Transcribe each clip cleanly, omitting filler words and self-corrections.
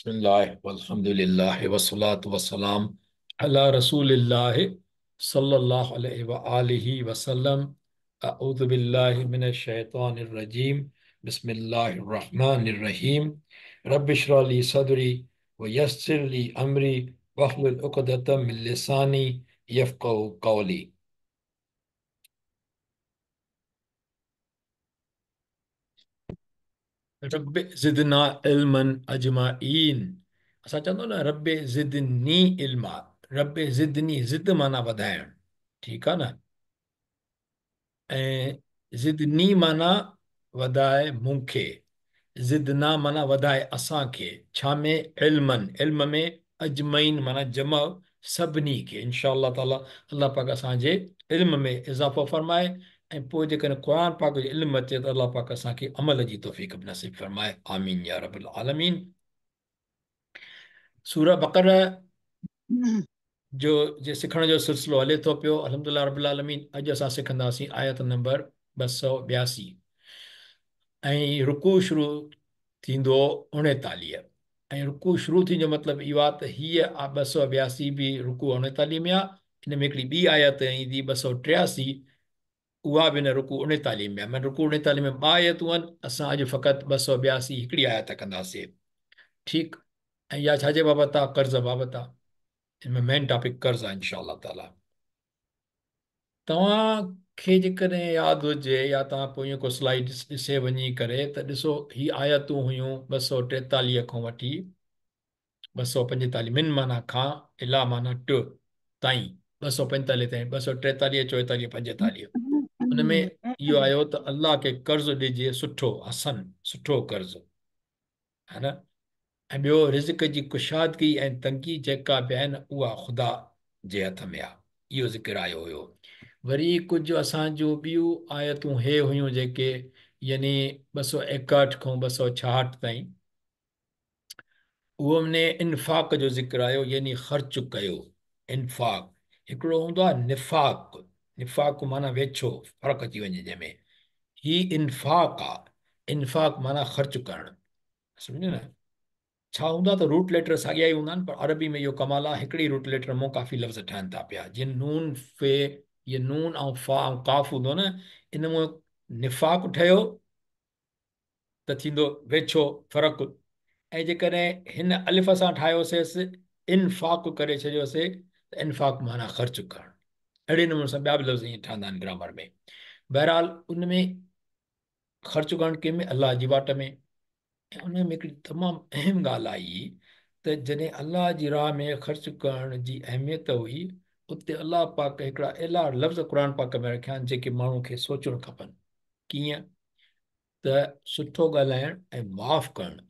बिस्मिल्लाह वल्हम्दुलिल्लाह वस्सलातु वस्सलाम अला रसूलिल्लाह सल्लल्लाहु अलैहि व आलिहि वसल्लम। अऊज़ु बिल्लाहि मिनश शैतानिर रजीम। बिस्मिल्लाहिर रहमानिर रहीम। रब्बि इश्रह ली सदरी व यस्सिर ली अमरी वहलुल उक़दतम मिन लिसानी यफ़क़हू क़ौली। रब ज़िदना इल्मन अजमाइन। असां चवंदा आहियूं न रब ज़िदनी इल्मा, रब ज़िदनी, ज़िद माना वधाइण, ठीकु आहे न, ऐं ज़िदनी माना वधाए मूंखे, ज़िदना माना वधाए असांखे, छा में? इल्मन, इल्म में अजमैन माना जमा सभिनी खे। इंशा अल्लाह ताला अल्लाह पाक असांजे इल्म में इज़ाफ़ो फरमाए ऐं पोइ जेकॾहिं क़ुरान पाक जो इल्मु अचे त अल्लाह पाक असांखे अमल जी तौफ़ीक़ बि नसीब फरमाए। आमीन या रब्बुल आलमीन। सूरह बकरा जो जे सिखण जो सिलसिलो हले थो पियो, अल्हम्दुलिल्लाह रब्बुल आलमीन। अॼु असां सिखंदासीं आयत नंबर 282 ऐं रुकू शुरू थींदो 39। ऐं रुकू शुरू थीण जो मतिलबु इहो आहे त हीअ 282 बि रुकू 39 में आहे। हिन में हिकिड़ी ॿी आयत ईंदी 283, उहा बि हिन रुकू 39 में आहे। माना रुकू 39 में ॿ आयतूं आहिनि, असां अॼु फ़क़ति 282 हिकिड़ी आयत कंदासीं, ठीकु। ऐं इहा छाजे बाबति आहे? क़र्ज़ बाबति आहे। हिन में मेन टॉपिक क़र्ज़ आहे इंशा ताला। तव्हांखे जेकॾहिं यादि हुजे या तव्हां पोइ को स्लाइड ॾिसे वञी करे त ॾिसो, ही आयतूं हुयूं 243 खां वठी 245, मिन माना खां, इला माना ट ताईं, 245 ताईं, 243, 44, 45। उन में इहो आयो त अल्लाह खे कर्ज़ ॾिजे सुठो, हसन सुठो कर्ज़, है न। ऐं ॿियो रिज़्क जी कुशादगी ऐं तंगी जेका बि आहे न उहा ख़ुदा जे हथ में आहे, इहो ज़िक्र आयो हुयो। वरी कुझु असांजूं ॿियूं आयतूं हे हुयूं जेके यानी 261 खां 266 ताईं, उहो में इन्फ़ाक़ जो ज़िक्र आयो, यानी ख़र्चु कयो। इन्फ़ाक़ हिकिड़ो हूंदो आहे निफ़ाक़, निफ़ाक़ माना वेछो, फ़र्क़ु अची वञे जंहिंमें। ही इन्फ़ाक़ आहे, इन्फ़ाक़ माना ख़र्चु करणु, सम्झो न। छा हूंदो आहे त रूट लेटर साॻिया ई हूंदा आहिनि, पर अरबी में इहो कमाल आहे, हिकिड़ी रूट लेटर मां काफ़ी लफ़्ज़ ठहनि था पिया। जीअं नून फे, इहे नून ऐं फा ऐं काफ़ हूंदो न, इन मां निफ़ाक़ ठहियो त थींदो वेछो, फ़र्क़ु। ऐं जेकॾहिं हिन अलिफ सां ठाहियोसीं, इन्फ़ाक़ करे छॾियोसीं त इन्फ़ाक़ माना ख़र्चु करणु। अहिड़े नमूने सां ॿिया बि लफ़्ज़ ईअं ठहंदा आहिनि ग्रामर में। बहरहाल उन में ख़र्चु करणु कंहिंमें? अल्लाह जी वाट में। ऐं उन में हिकिड़ी तमामु अहम ॻाल्हि आई त जॾहिं अल्लाह जी राह में ख़र्चु करण जी अहमियत हुई, उते अल्लाह पाक हिकिड़ा अहिड़ा लफ़्ज़ क़ुरान पाक में रखिया आहिनि जेके माण्हू खे सोचणु खपनि। कीअं? त सुठो ॻाल्हाइणु ऐं माफ़ करणु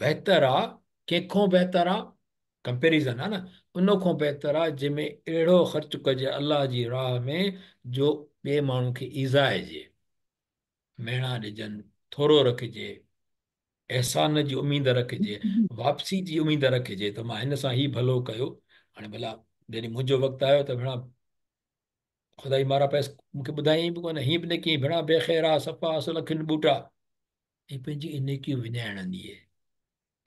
बहितर आहे। कंहिंखां बहितर आहे? कंपेरिज़न आहे न, उन खां बहितर आहे जंहिंमें अहिड़ो ख़र्चु कजे अल्लाह जी राह में जो ॿिए माण्हू खे ईज़ाइजे, मेणा ॾिजनि, थोरो रखिजे, अहसान जी उमेद रखिजे, वापसी जी उमेद रखिजे त मां हिन सां ही भलो कयो, हाणे भला जॾहिं मुंहिंजो वक़्तु आयो त भेणा ख़ुदाई मारा पैसा मूंखे ॿुधायईं बि कोन, हीअं बि न कयईं, भेणा बेख़ैर आहे, सफ़ा असल अखियुनि ॿूटा। ऐं पंहिंजी नेकियूं विञाइण ॾींहुं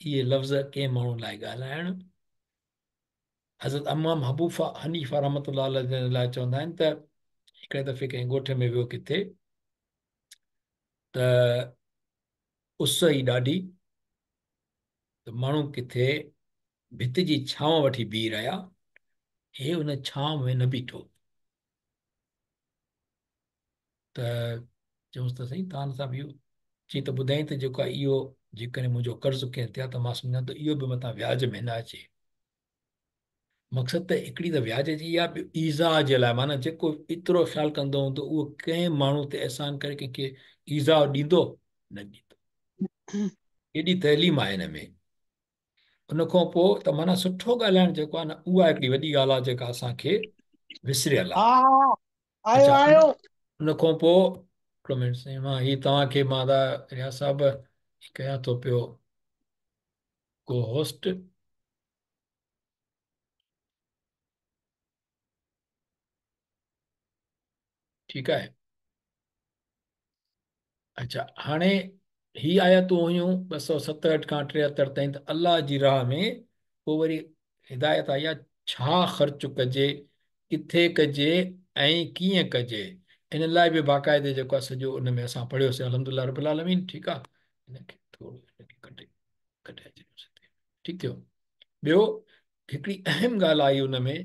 इहे लफ़्ज़ कंहिं माण्हू लाइ ॻाल्हाइणु। हज़रत इमाम अबू हनीफ़ा रहमतुल्लाह अलैह लाइ चवंदा आहिनि त हिकिड़े दफ़े कंहिं ॻोठ में वियो किथे त उस ई ॾाढी, त माण्हू किथे भित जी छांव वठी बीह रहिया, हे उन छांव में न बीठो। त चयूंसि त साईं तव्हां सां बि इहो, चई त ॿुधाई त जेको आहे इहो जेकॾहिं मुंहिंजो कर्ज़ु कंहिं ते आहे त मां सम्झां थो इहो बि मथां व्याज में न अचे। मक़सदु त हिकिड़ी त व्याज जी आहे, ॿियो ईज़ा जे लाइ, माना जेको एतिरो ख़्यालु कंदो हूंदो उहो कंहिं माण्हू ते अहसान करे कंहिंखे ईज़ा ॾींदो न ॾींदो। एॾी तइलीम आहे हिन में। उन खां पोइ त माना सुठो ॻाल्हाइणु जेको आहे न, उहा हिकिड़ी वॾी ॻाल्हि आहे जेका असांखे विसरियल आहे। आयो आयो। उन खां पोइ हिकिड़ो मिंट साईं, मां हीअ तव्हांखे मां त रियाज़ साहिबु कयां थो पियो को होस्ट। ठीकु आहे। अच्छा, हाणे هي آيتون هيون 267 کان 73 تائين ته الله جي راهه ۾ پوء وري هدايت آئي آهي ڇا خرچ ڪجي، ڪٿي ڪجي ۽ ڪيئن ڪجي، ان لاء به باقاعدي جيڪو آهي سڄو ان ۾ اسان پڙهيوسين الحمدلله رب العالمين. ٺيڪ آهي، هن کي ٿورو هن کي ڪٽي ڪٽائي ڇڏيوسين، ٺيڪ ٿيو. ٻيو هڪڙي اهم ڳالهه آئي ان ۾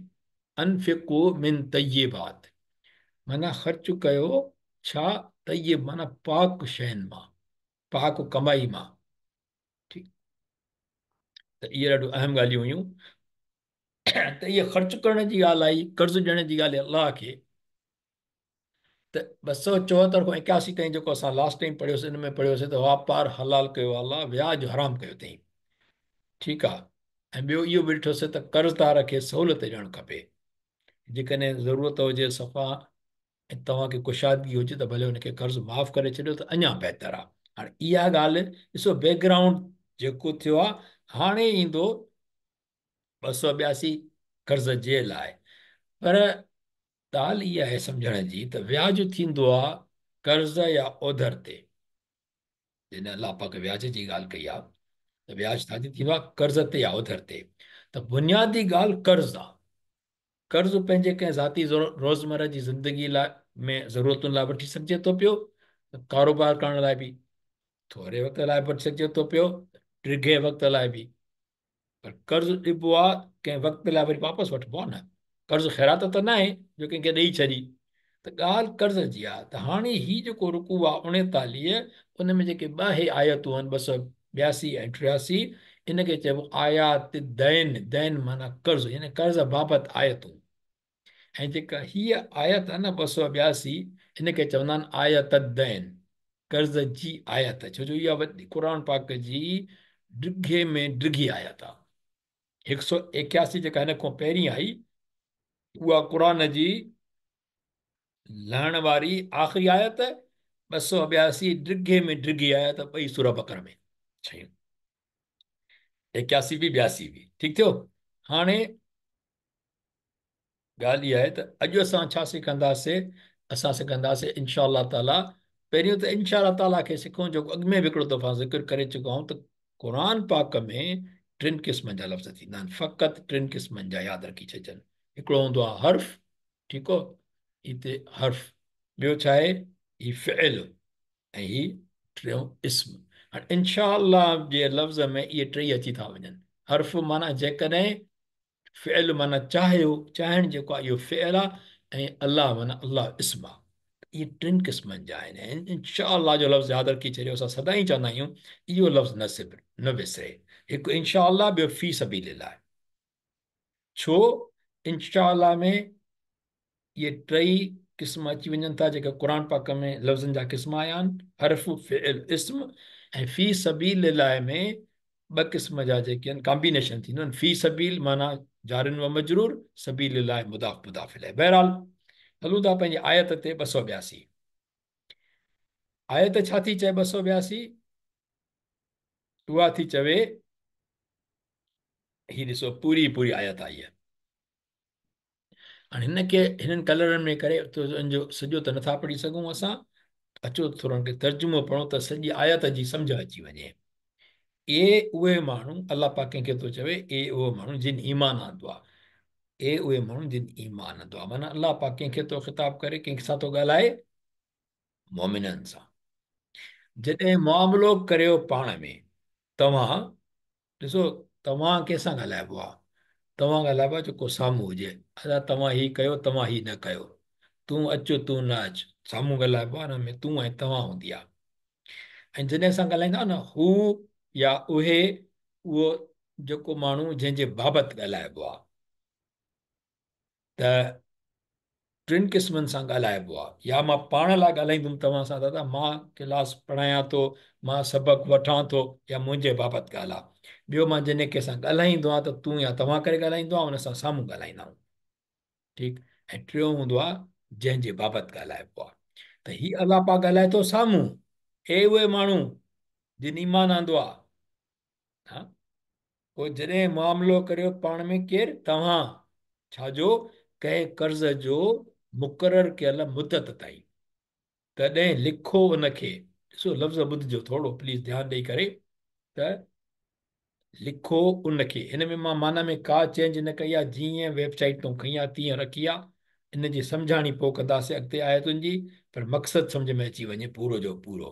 انفقو من طيبات، معنيٰ خرچ ڪيو ڇا طيب معنيٰ پاڪ شين مان، پاڪ ڪمائي مان. ٺيڪ، ته اهي ڏاڍيون اهم ڳالهيون هيون. ته اهي خرچ ڪرڻ جي ڳالهه آئي، قرض ڏيڻ جي ڳالهه الله کي. ته 274 کان 81 تائين جيڪو اسان لاسٽ ٽائيم پڙهيوسين ان ۾ پڙهيوسين ته واپار حلال ڪيو الله، وياج حرام ڪيو اٿئي. ٺيڪ آ، ۽ ٻيو اهو به ڏٺوسين ته قرضدار کي سهولت ڏيڻ کپي، جيڪڏهن ضرورت هجي صفا ۽ توهان کي ڪشادگي هجي ته ڀلي ان کي قرض معاف ڪري ڇڏيو ته اڃا بهتر آ. هاڻي اها ڳالهه ڏسو، بيڪ گرائونڊ جيڪو ٿيو آ، هاڻي ايندو 282 قرض جي لاء. پر ڳالهه اها آهي سمجهڻ جي ته وياج ٿيندو آ قرض يا اوڌر تي. جڏهن الله پاڪ وياج جي ڳالهه ڪئي آ ته وياج ڇا تي ٿيندو آ؟ قرض تي يا اوڌر تي. ته بنيادي ڳالهه قرض آ. قرض پنهنجي ڪنهن ذاتي روزمره جي زندگي لاء ۾ ضرورتن لاء وٺي سگهجي ٿو پيو، ڪاروبار ڪرڻ لاء به ٿوري وقت لاء وٺي سگهجي ٿو پيو، ڊگهي وقت لاء به. پر قرض ڏبو آ ڪنهن وقت لاء وري واپس وٺبو آ نه. قرض خيرات ته ناهي جو ڪنهن کي ڏئي ڇڏي. ته ڳالهه قرض جي آ. ته هاڻي هي جيڪو رڪوع آ 39، ان ۾ جيڪي ٻه هي آيتون آهن 282 ۽ 83، ان کي چئبو آيات دين، دين معنيٰ قرض، يعني قرض بابت آيتون. ۽ جيڪا هيء آيت آهي نه 282، ان کي چوندا آهن آيت الدين، قرض جي آيت، ڇو جو اها وڏي قرآن پاڪ جي ڊگهي ۾ ڊگهي آيت آهي. 181 جيڪا هن کان پهرين آئي اها قرآن جي لهڻ واري آخري آيت، 282 ڊگهي ۾ ڊگهي آيت، ٻئي سورة بقره ۾ شيون، 81 به 82 به. ٺيڪ ٿيو. هاڻي ڳالهه اها آهي ته اڄ اسان ڇا سکنداسي؟ اسان سکنداسي انشاء الله تعالي، پهريون ته انشاء الله تعالي کي سکون، جيڪو اڳ ۾ به هڪڙو دفعا ذڪر ڪري چڪو آهيان ته قرآن پاڪ ۾ ٽن قسمن جا لفظ ٿيندا آهن، فقط ٽن قسمن جا ياد رکي ڇڏجن. هڪڙو هوندو آهي حرف، ٺيڪ هو، هتي حرف، ٻيو ڇا آهي؟ هي فعل، ۽ هي ٽيون اسم. هاڻي انشاء الله جي لفظ ۾ اهي ٽئي اچي ٿا وڃن. حرف معنيٰ جيڪڏهن، فعل معنيٰ چاهيو، چاهڻ جيڪو آهي اهو فعل آهي، ۽ الله معنيٰ الله اسم آهي. اهي ٽن قسمن جا آهن. ۽ انشاء الله جو لفظ ياد رکي ڇڏيو، اسان سدائين چوندا آهيون اهو لفظ نه وسري. هڪ انشاء الله، ٻيو في سبيل الله. ڇو انشاء الله ۾ اهي ٽئي قسم اچي وڃن ٿا جيڪي قرآن پاڪ ۾ لفظن جا قسم آيا آهن، حرف، فعل، اسم. ۽ في سبيل الله ۾ ٻه قسم جا جيڪي آهن ڪامبينيشن ٿيندو آهن، في سبيل معنيٰ جار و مجرور، سبيل الله مضاف مضاف اليه. بهرحال هلون ٿا پنهنجي آيت تي 282. آيت ڇا ٿي چئي 282؟ اها ٿي چوي، هي ڏسو پوري پوري آيت آئي آهي. هاڻي هن کي هنن ڪلرن ۾ ڪري ان جو سڄو ته نٿا پڙهي سگهون اسان، اچو ٿورو ان کي ترجمو پڙهون ته سڄي آيت جي سمجهه اچي وڃي. اي اهي ماڻهو، الله پاڪ ڪنهن کي ٿو چوي، اي اهي ماڻهو جن ايمان آندو آهي، اي اهي ماڻهو جن ايمان آندو آهي، معنيٰ الله پاڪ ڪنهن کي ٿو خطاب ڪري، ڪنهن سان ٿو ڳالهائي؟ مؤمنن سان. جڏهن معاملو ڪريو پاڻ ۾ توهان، ڏسو توهان ڪنهن سان ڳالهائبو آهي؟ توهان ڳالهائبو آهي جيڪو سامهون هجي. ادا توهان هي ڪيو، توهان هي نه ڪيو، تون اچ، تون نه اچ، سامهون ڳالهائبو آهي، ان ۾ تون ۽ توهان هوندي آهي. ۽ جڏهن اسان ڳالهائيندا آهيون نه هو يا اهي، اهو جيڪو ماڻهو جنهن جي بابت ڳالهائبو آهي. ته ٽن قسمن سان ڳالهائبو آهي. يا مان پاڻ لاء ڳالهائيندم توهان سان، دادا مان ڪلاس پڙهايان ٿو، مان سبق وٺان ٿو، يا منهنجي بابت ڳالهه آهي. ٻيو مان جنهن ڪنهن سان ڳالهائيندو آهيان ته تون يا توهان ڪري ڳالهائيندو آهيان، ان سان سامهون ڳالهائيندا آهيون. ٺيڪ. ۽ ٽيون هوندو آهي جنهن جي بابت ڳالهائبو آهي. ته هي الله پاڪ ڳالهائي ٿو سامهون، اي اهي ماڻهو جن ايمان آندو آهي، ها پوء جڏهن معاملو ڪريو پاڻ ۾ ڪير؟ توهان، ڇا جو ڪنهن قرض جو مقرر ڪيل مدت تائين، تڏهن لکو ان کي، ڏسو لفظ ٻڌجو ٿورو پليز ڌيان ڏئي ڪري ته لکو ان کي. هن ۾ مان معنيٰ ۾ ڪا چينج نه ڪئي آهي، جيئن ويب سائيٽ تون کنئي آهي تيئن رکي آهي. ان جي سمجهاڻي پوء ڪنداسين اڳتي آيتن جي، پر مقصد سمجهه ۾ اچي وڃي پورو جو پورو.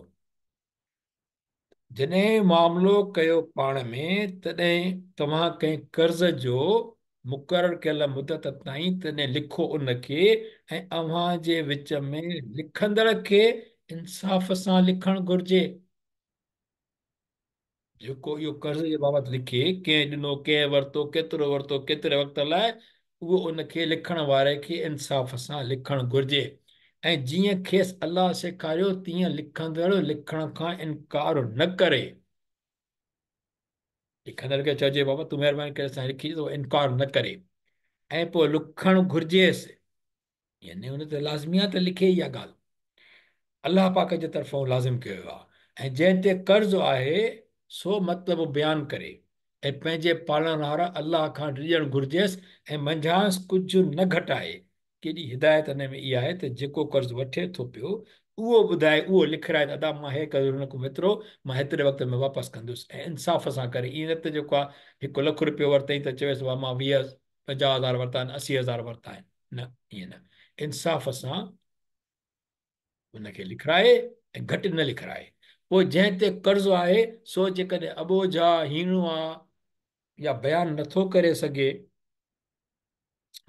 جڏهن معاملو ڪيو پاڻ ۾ تڏهن توهان ڪنهن قرض جو مقرر ڪيل مدت تائين تڏهن لکو ان کي ۽ اوهان جي وچ ۾ لکندڙ کي انصاف سان لکڻ گهرجي. جيڪو اهو قرض جي بابت لکي، ڪنهن ڏنو، ڪنهن ورتو، ڪيترو ورتو، ڪيتري وقت لاء، اهو ان کي لکڻ واري کي انصاف سان لکڻ گهرجي ۽ جيئن کيس الله سيکاريو تيئن لکندڙ لکڻ کان انڪار نه ڪري. لکندڙ کي چئجي بابا تون مهرباني ڪري اسان کي لکي ڏي ته اهو انڪار نه ڪري ۽ پوء لکڻ گهرجيس. يعني ان تي لازمي آهي ته لکي اها ڳالهه الله پاڪ جي طرفان لازم ڪيو ويو آهي ۽ جنهن تي قرض آهي سو مطلب بيان ڪري ۽ پنهنجي پالڻهار الله کان ڊڄڻ گهرجيس ۽ منجهانئس ڪجهه نه گهٽائي. ڪيڏي هدايت ان ۾ اها آهي ته جيڪو قرض وٺي ٿو پيو اهو ٻڌائي اهو لکرائي ته ادا مان هي قرض هن کان وترو مان هيتري وقت ۾ واپس ڪندس ۽ انصاف سان ڪري ائين نه ته جيڪو آهي هڪ لک روپيو ورتائين ته چويس وا مان 20 50 هزار ورتا آهن 80 هزار ورتا آهن نه ائين نه انصاف سان ان کي لکرائي ۽ گهٽ نه لکرائي پوء جنهن تي قرض آهي سو جيڪڏهن اٻوجهه آ هيڻو آ يا بيان نٿو ڪري سگهي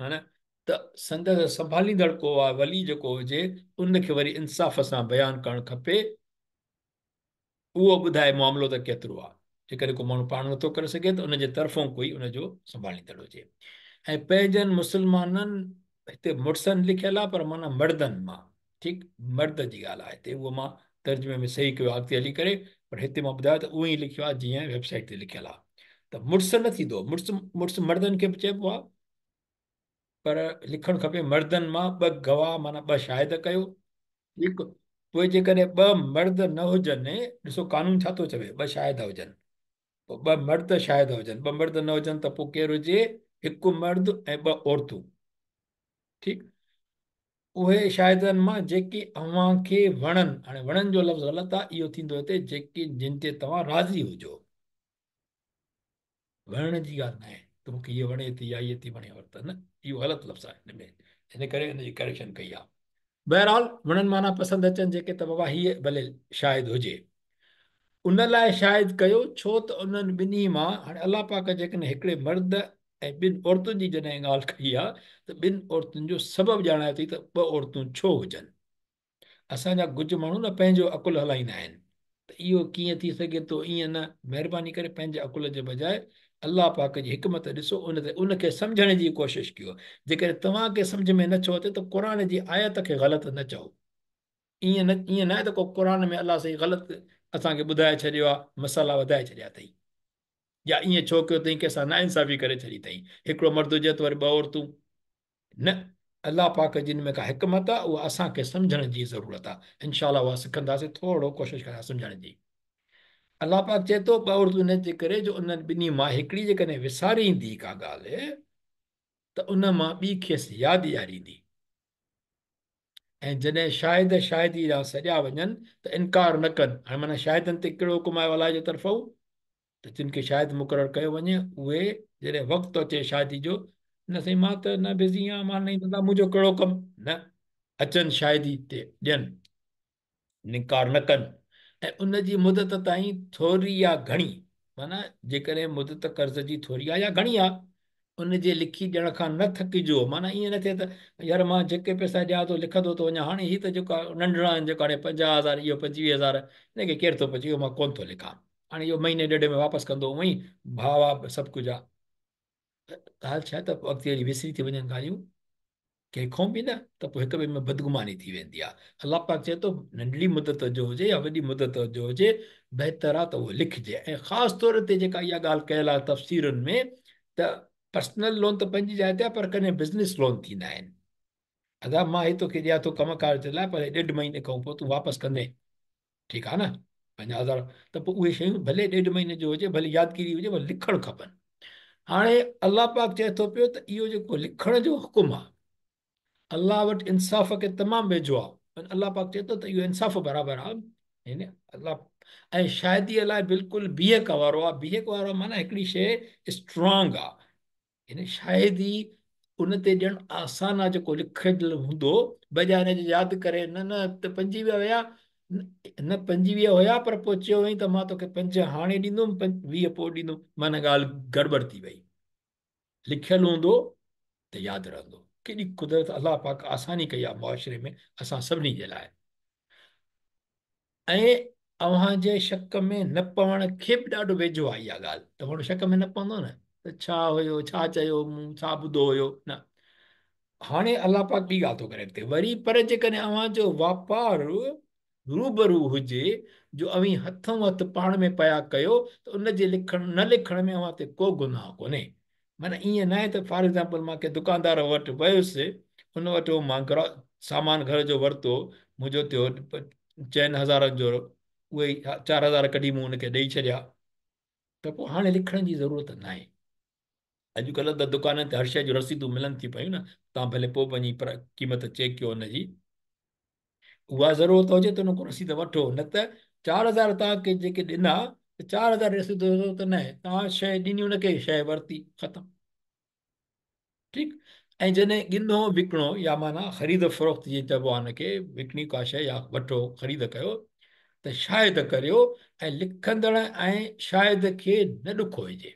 ها نه ته سندس سنڀاليندڙ ڪو آ ولي جيڪو هجي ان کي وري انصاف سان بيان ڪرڻ کپي اهو ٻڌائي معاملو ته ڪيترو آهي. جيڪڏهن ڪو ماڻهو پاڻ نٿو ڪري سگهي ته ان جي طرفون ڪوئي ان جو سنڀاليندڙ هجي. ۽ پنهنجن مسلمانن، هتي مڙسن لکيل آهي پر معنيٰ مردن مان، ٺيڪ، مرد جي ڳالهه آهي هتي، اهو مان ترجمي ۾ صحيح ڪيو آهي اڳتي هلي ڪري، پر هتي مان ٻڌايو ته اهو ئي لکيو آهي جيئن ويب سائيٽ تي لکيل آهي ته مڙس نه ٿيندو، مڙس مڙس مردن کي به چئبو آهي پر لکڻ کپي مردن مان ٻه گواهه معنيٰ ٻه شاهد ڪيو. ٺيڪ، پوء جيڪڏهن ٻه مرد نه هجن، ڏسو قانون ڇا ٿو چوي، ٻه شاهد هجن، پوء ٻه مرد شاهد هجن، ٻه مرد نه هجن ته پوء ڪير هجي، هڪ مرد ۽ ٻه عورتون، ٺيڪ، اهي شاهدن مان جيڪي اوهان کي وڻن، هاڻي وڻن جو لفظ غلط آهي، اهو ٿيندو هتي جيڪي جن تي توهان راضي هجو. وڻڻ جي ڳالهه ناهي ته مون کي هيء وڻي ٿي يا هيء ٿي وڻي ورته نه اهو غلط لفظ آهي هن ۾ ان ڪري ان جي ڪريڪشن ڪئي آهي. بهرحال وڻن معنيٰ پسند اچن جيڪي ته بابا هيء ڀلي شاهد هجي ان لاء شاهد ڪيو ڇو ته انهن ٻنهي مان هاڻي الله پاڪ جيڪڏهن هڪڙي مرد ۽ ٻن عورتن جي جڏهن ڳالهه ڪئي آهي ته ٻن عورتن جو سبب ڄاڻايو اٿئي ته ٻه عورتون ڇو هجن. اسان جا ڪجهه ماڻهو نه پنهنجو عقل هلائيندا آهن ته اهو ڪيئن ٿي سگهي ٿو ائين نه مهرباني ڪري پنهنجي عقل جي بجاء الله پاڪ جي حڪمت ڏسو ان تي ان کي سمجهڻ جي ڪوشش ڪيو جيڪڏهن توهان کي سمجهه ۾ نٿو اچي ته قرآن جي آيت کي غلط نه چئو ائين نه ائين نه آهي ته ڪو قرآن ۾ الله سائين غلط اسان کي ٻڌائي ڇڏيو آهي مسئلا وڌائي ڇڏيا اٿئي يا ائين ڇو ڪيو اٿئي ڪنهن سان ناانصافي ڪري ڇڏي اٿئي هڪڙو مرد هجي ته وري ٻه عورتون نه، الله پاڪ جي ان ۾ ڪا حڪمت آ، اها اسان کي سمجهڻ جي ضرورت آ. انشاء الله اها سکنداسين، ٿورڙو ڪوشش ڪنداسين سمجهڻ جي. الله پاڪ چئي ٿو، ٻه عورتون ان جي ڪري جو انهن ٻنهي مان هڪڙي جيڪڏهن وساريندي ڪا ڳالهه ته ان مان ٻي کيس ياد ڏياريندي ۽ جڏهن شاهد شاهدي ڏانهن سڏيا وڃن ته انڪار نه ڪن. هاڻي معنيٰ شاهدن تي ڪهڙو حڪم آيو الله جي طرفئون؟ ته جن کي شاهد مقرر ڪيو وڃي اهي جڏهن وقت اچي شاهدي جو نه سائين مان ته نه بزي آهيان مان نه ايندس منهنجو ڪهڙو ڪم نه اچن شاهدي تي ڏين انڪار نه ڪن ۽ ان جي مدت تائين ٿوري يا گهڻي معنيٰ جيڪڏهن مدت قرض جي ٿوري آهي يا گهڻي آهي ان جي لکي ڏيڻ کان نه ٿڪجو، معنيٰ ائين نه ٿئي ته يار مان جيڪي پئسا ڏيان ٿو لکندو ٿو وڃان، هاڻي هي ته جيڪو ننڍڙا آهن جيڪو هاڻي 50 هزار اهو 25 هزار هن کي ڪير ٿو پڇي اهو مان ڪونه ٿو لکان، هاڻي اهو مهيني ڏيڍ ۾ واپس ڪندو هونئن ئي ڀاء آ سڀ ڪجهه آ. ڳالهه ڇا آهي ته اڳتي هلي وسري ٿي وڃن ڳالهيون. ڪنهن کان به نه ته پوء هڪ ٻئي ۾ بدگماني ٿي ويندي آهي. الله پاڪ چئي ٿو ننڍڙي مدت جو هجي يا وڏي مدت جو هجي بهتر آهي ته اهو لکجي ۽ خاص طور تي جيڪا اها ڳالهه ڪيل آهي تفسيرن ۾ ته پرسنل لون ته پنهنجي جاء تي آهي پر ڪڏهن بزنس لون ٿيندا آهن. ادا مان هي توکي ڏيان ٿو ڪم ڪار جي لاء پر ڏيڍ مهيني کان پوء تون واپس ڪندين ٺيڪ آهي نه 50,000 ته پوء اهي شيون ڀلي ڏيڍ مهيني جو هجي ڀلي يادگيري هجي پر لکڻ کپن. هاڻي الله پاڪ چئي ٿو پيو ته اهو جيڪو لکڻ جو حڪم آهي الله وٽ انصاف کي تمام ويجهو آهي. الله پاڪ چئي ٿو ته اهو انصاف برابر آهي. يعني الله ۽ شاهديء لاء بلڪل بيهڪ وارو آهي. بيهڪ وارو معنيٰ هڪڙي شيء اسٽرانگ آهي، يعني شاهدي ان تي ڏيڻ آسان آهي جيڪو لکيل هوندو، بجاء ان جي ياد ڪري نه نه ته 25 هيا، نه 25 هيا پر پوء چيو هئائين ته مان توکي 5 هاڻي ڏيندم، 20 پوء ڏيندم، معنيٰ ڳالهه گڙٻڙ ٿي وئي. لکيل هوندو ته ياد رهندو. ڪيڏي قدرت الله پاڪ آساني ڪئي آهي معاشري ۾ اسان سڀني جي لاء. ۽ اوهان جي شڪ ۾ نه پوڻ کي به ڏاڍو ويجهو آهي اها ڳالهه ته ماڻهو شڪ ۾ نه پوندو نه ته ڇا هيو، ڇا چيو مون، ڇا ٻڌو هيو، نه. هاڻي الله پاڪ ٻي ڳالهه ٿو ڪري اڳتي وري، پر جيڪڏهن اوهان جو واپار روبرو هجي جو اوهين هٿئون هٿ پاڻ ۾ پيا ڪيو ته ان جي لکڻ نه لکڻ ۾ اوهان تي ڪو گناهه ڪونهي. معنيٰ ائين ناهي ته فار ايگزامپل مان ڪنهن دڪاندار وٽ ويس، ان وٽ مان سامان گهر جو ورتو، منهنجو ٿيو 4000 جو، اهي 4000 ڪڍي مون ان کي ڏئي ڇڏيا ته پوء هاڻي لکڻ جي ضرورت ناهي. اڄڪلهه ته دڪانن تي هر شيء جون رسيدون ملن ٿيون پيون نه، توهان ڀلي پوء وڃي پر قيمت چيڪ ڪيو ان جي. اها ضرورت هجي ته ان کان رسيد وٺو، نه ته 4000 توهان کي جيڪي ڏنا ته 4000 رسيد جي ضرورت ناهي، توهان شيء ڏني ان کي، شيء ورتي، ختم. ٺيڪ. ۽ جڏهن ڳنو وڪڻو يا معنيٰ خريد و فروخت جيئن چئبو آهي ان کي، وڪڻي ڪا شيء يا وٺو خريد ڪيو ته شاهد ڪريو ۽ لکندڙ ۽ شاهد کي نه ڏکوئجي.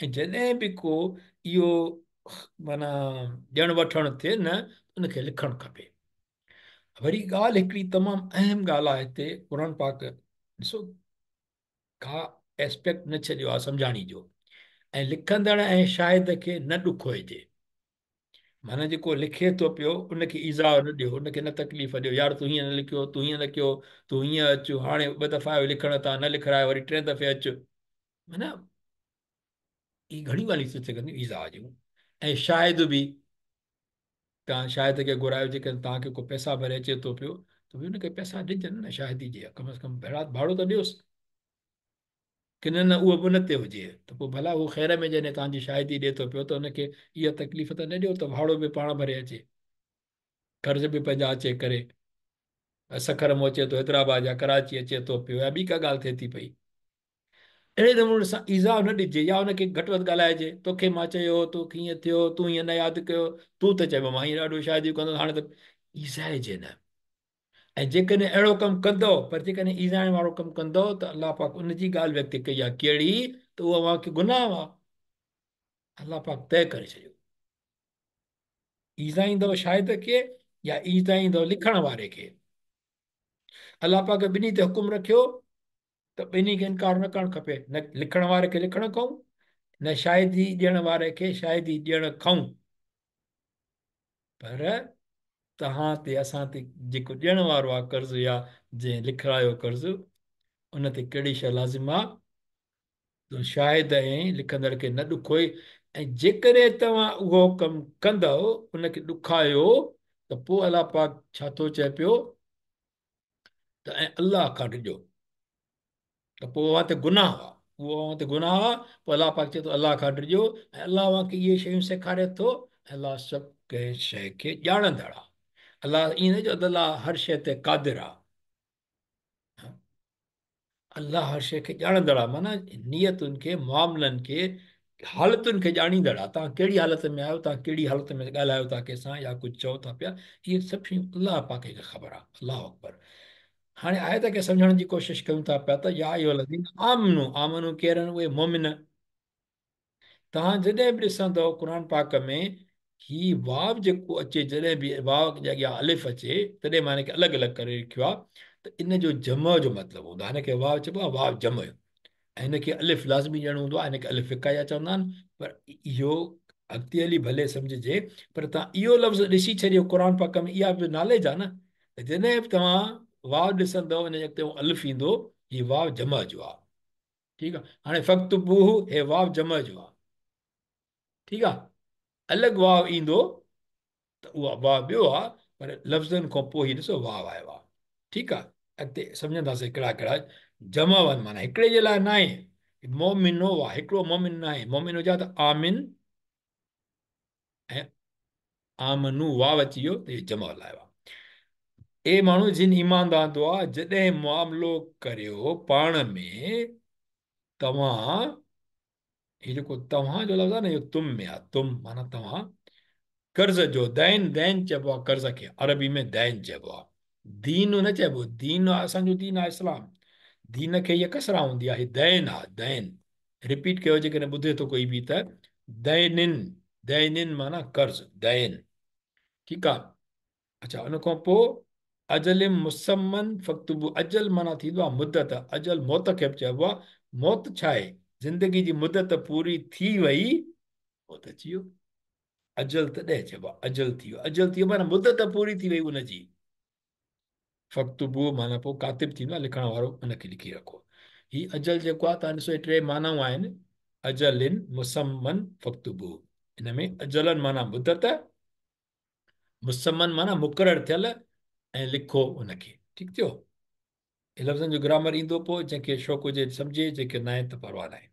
۽ جڏهن به ڪو اهو معنيٰ ڏيڻ وٺڻ ٿئي نه ان کي لکڻ کپي. وري ڳالهه هڪڙي تمام اهم ڳالهه آهي هتي قرآن پاڪ ڏسو ڪا اسپيڪٽ نه ڇڏيو آهي سمجهاڻي جو، ۽ لکندڙ ۽ شاهد کي نه ڏکوئجي، معنيٰ جيڪو لکي ٿو پيو ان کي ايذاء نه ڏيو، ان کي نه تڪليف ڏيو، يار تون هيئن نه لکيو، تون هيئن نه ڪيو، تون هيئن اچ، هاڻي 2 دفعا آيو لکڻ تان نه لکرايو وري ٽئين دفعي اچ، معنيٰ هي گهڻيون ڳالهيون ٿي سگهن ٿيون ايذاء جون. ۽ شاهد به توهان شاهد کي گهرايو، جيڪڏهن توهان کي ڪو پئسا ڀري اچي ٿو پيو ته به ان کي پئسا ڏجن نه شاهدي جي، ڪم از ڪم ڀاڙو ته ڏيوس، ڪي نه نه اهو به ان تي هجي ته پوء ڀلا هو خير ۾ جڏهن توهان جي شاهدي ڏئي ٿو پيو ته ان کي اها تڪليف ته نه ڏيو ته ڀاڙو به پاڻ ڀري اچي، خرچ به پنهنجا اچي ڪري، سکر مان اچي ٿو حيدرآباد يا ڪراچي اچي ٿو پيو يا ٻي ڪا ڳالهه ٿئي ٿي پئي. اهڙي نموني سان ايذاء نه ڏجي يا ان کي گهٽ وڌ ڳالهائجي، توکي مان چيو هو، توکي هيئن ٿيو، تون هيئن نه ياد ڪيو، تون ته چئبو مان هيئن ڏاڍو شاهديون ڪندس، هاڻي ته ايذائجي نه. ۽ جيڪڏهن اهڙو ڪم ڪندؤ، پر جيڪڏهن ايذائڻ وارو ڪم ڪندؤ ته الله پاڪ ان جي ڳالهه به اڳتي ڪئي آهي، ڪهڙي؟ ته اهو اوهان کي گناهه آهي، الله پاڪ طئي ڪري ڇڏيو. ايذائيندؤ شاهد کي يا ايذائيندؤ لکڻ واري کي، الله پاڪ ٻنهي تي حڪم رکيو ته ٻنهي کي انڪار نه ڪرڻ کپي، نه لکڻ واري کي لکڻ کئون، نه شاهدي ڏيڻ واري کي شاهدي ڏيڻ کئون، پر توهان تي اسان تي جيڪو ڏيڻ وارو آهي قرض يا جنهن لکرايو قرض، ان تي ڪهڙي شيء لازم آهي؟ ته شاهد ۽ لکندڙ کي نه ڏکوئي، ۽ جيڪڏهن توهان اهو ڪم ڪندؤ، ان کي ڏکايو، ته پوء الله پاڪ ڇا ٿو چئي پيو ته ۽ الله کان ڊڄو، ته پوء اوهان تي گناهه آهي، اهو اوهان تي گناهه آهي، پوء الله پاڪ چئي ٿو الله کان ڊڄو، ۽ الله اوهان کي اهي شيون سيکاري ٿو، ۽ الله سڀ ڪنهن شيء کي ڄاڻندڙ آهي. الله ائين نه جو الله هر شيء تي قادر آهي، الله هر شيء کي ڄاڻندڙ آهي، معنيٰ نيتن کي، معاملن کي، حالتن کي ڄاڻيندڙ آهي. توهان ڪهڙي حالت ۾ آهيو، توهان ڪهڙي حالت ۾ ڳالهايو ٿا ڪنهن سان يا ڪجهه چئو ٿا پيا، اهي سڀ شيون الله پاڪ کي خبر آهي. الله اڪبر. هاڻي آيت کي سمجهڻ جي ڪوشش ڪيون ٿا پيا ته يا ايها الذين آمنو، آمنو ڪير آهن؟ اهي مؤمن. توهان جڏهن به ڏسندؤ قرآن پاڪ ۾ هي واو جيڪو اچي، جڏهن به واو جي اڳيان الف اچي تڏهن مان هن کي الڳ الڳ ڪري لکيو آهي ته ان جو جمع جو مطلب هوندو آهي. هن کي واو چئبو آهي واو جمع جو، ۽ هن کي الف لازمي ڏيڻو هوندو آهي، هن کي الف وقايه چوندا آهن. پر اهو اڳتي هلي ڀلي سمجهجي، پر توهان اهو لفظ ڏسي ڇڏيو قرآن پاڪ ۾، اها به ناليج آهي نه ته جڏهن به توهان واو ڏسندؤ ان جي اڳتي الف ايندو، هي واو جمع جو آهي. ٺيڪ آهي، هاڻي فاڪتبوه هي واو جمع جو آهي. ٺيڪ آهي، الڳ واو ايندو ته اها واو ٻيو آهي، پر لفظن کان پوء هي ڏسو واو آيو آهي. ٺيڪ آهي، اڳتي سمجهنداسين ڪهڙا ڪهڙا جمع آهن، معنيٰ هڪڙي جي لاء ناهي، مؤمنو آهي، هڪڙو مؤمن ناهي، مؤمن هجي ها ته آمن ۽ آمنو واو اچي ويو ته اهو جمع لاء آهي. اي ماڻهو جن ايمان آندو آ، جڏهن معاملو ڪريو پاڻ ۾ توهان، هي جيڪو توهان جو لفظ آ نه اهو تم ۾ آ، تم معنيٰ توهان، قرض جو، دين، دين چئبو آ قرض کي، عربي ۾ دين چئبو آ، دين نه چئبو، دين آ اسان جو دين آ اسلام، دين کي هيء ڪسرا هوندي آ، هي دين آ، دين، رپيٽ ڪيو جيڪڏهن ٻڌي ٿو ڪوئي به ته دينن، دينن معنيٰ قرض، دين، ٺيڪ آ. اڇا ان کان پوء اجل مسمن فاڪتبو، اجل معنيٰ ٿيندو آهي مدت، اجل موت کي به چئبو آهي، موت ڇا آهي؟ زندگي جي مدت پوري ٿي وئي، موت اچي ويو، اجل تڏهن چئبو آهي، اجل ٿي ويو، اجل ٿي ويو معنيٰ مدت پوري ٿي وئي ان جي. فاڪتبو معنيٰ پوء ڪاتب ٿيندو آهي لکڻ وارو، ان کي لکي رکو. هي اجل جيڪو آهي تان ڏسو هي ٽي معنائون آهن، اجل مسمن فاڪتبو، ان ۾ اجلن معنيٰ مدت، مسمن معنيٰ مقرر ٿيل ۽ لکو ان کي. ٺيڪ ٿيو؟ هي لفظن جو گرامر ايندو پوء جنهن کي شوق هجي سمجهي، جنهن کي ناهي ته پرواهه ناهي.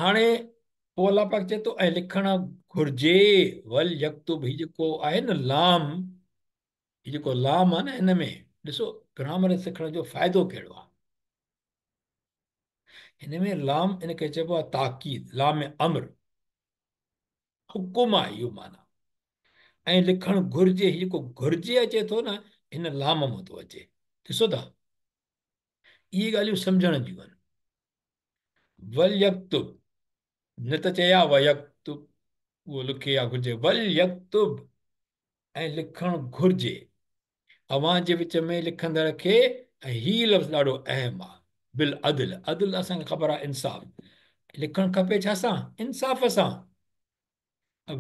هاڻي پوء الله پاڪ چئي ٿو ۽ لکڻ گهرجي، ول يڪتب، هي جيڪو آهي نه لام، هي جيڪو لام آهي نه هن ۾ ڏسو گرامر سکڻ جو فائدو ڪهڙو آهي. هن ۾ لام ان کي چئبو آهي تاڪيد، لام امر، حڪم آهي اهو معنيٰ. ۽ لکڻ گهرجي، هي جيڪو گهرجي اچي ٿو نه هن لام مان ٿو اچي. ڏسو ٿا اهي ڳالهيون سمجهڻ جون آهن. وليڪتب نه ته چئي ها ويڪتب، اهو لکي يا گهرجي، وليڪتب ۽ لکڻ گهرجي اوهان جي وچ ۾ لکندڙ کي، ۽ هي لفظ ڏاڍو اهم آهي بالعدل، عدل اسان کي خبر آهي انصاف، لکڻ کپي ڇا سان؟ انصاف سان.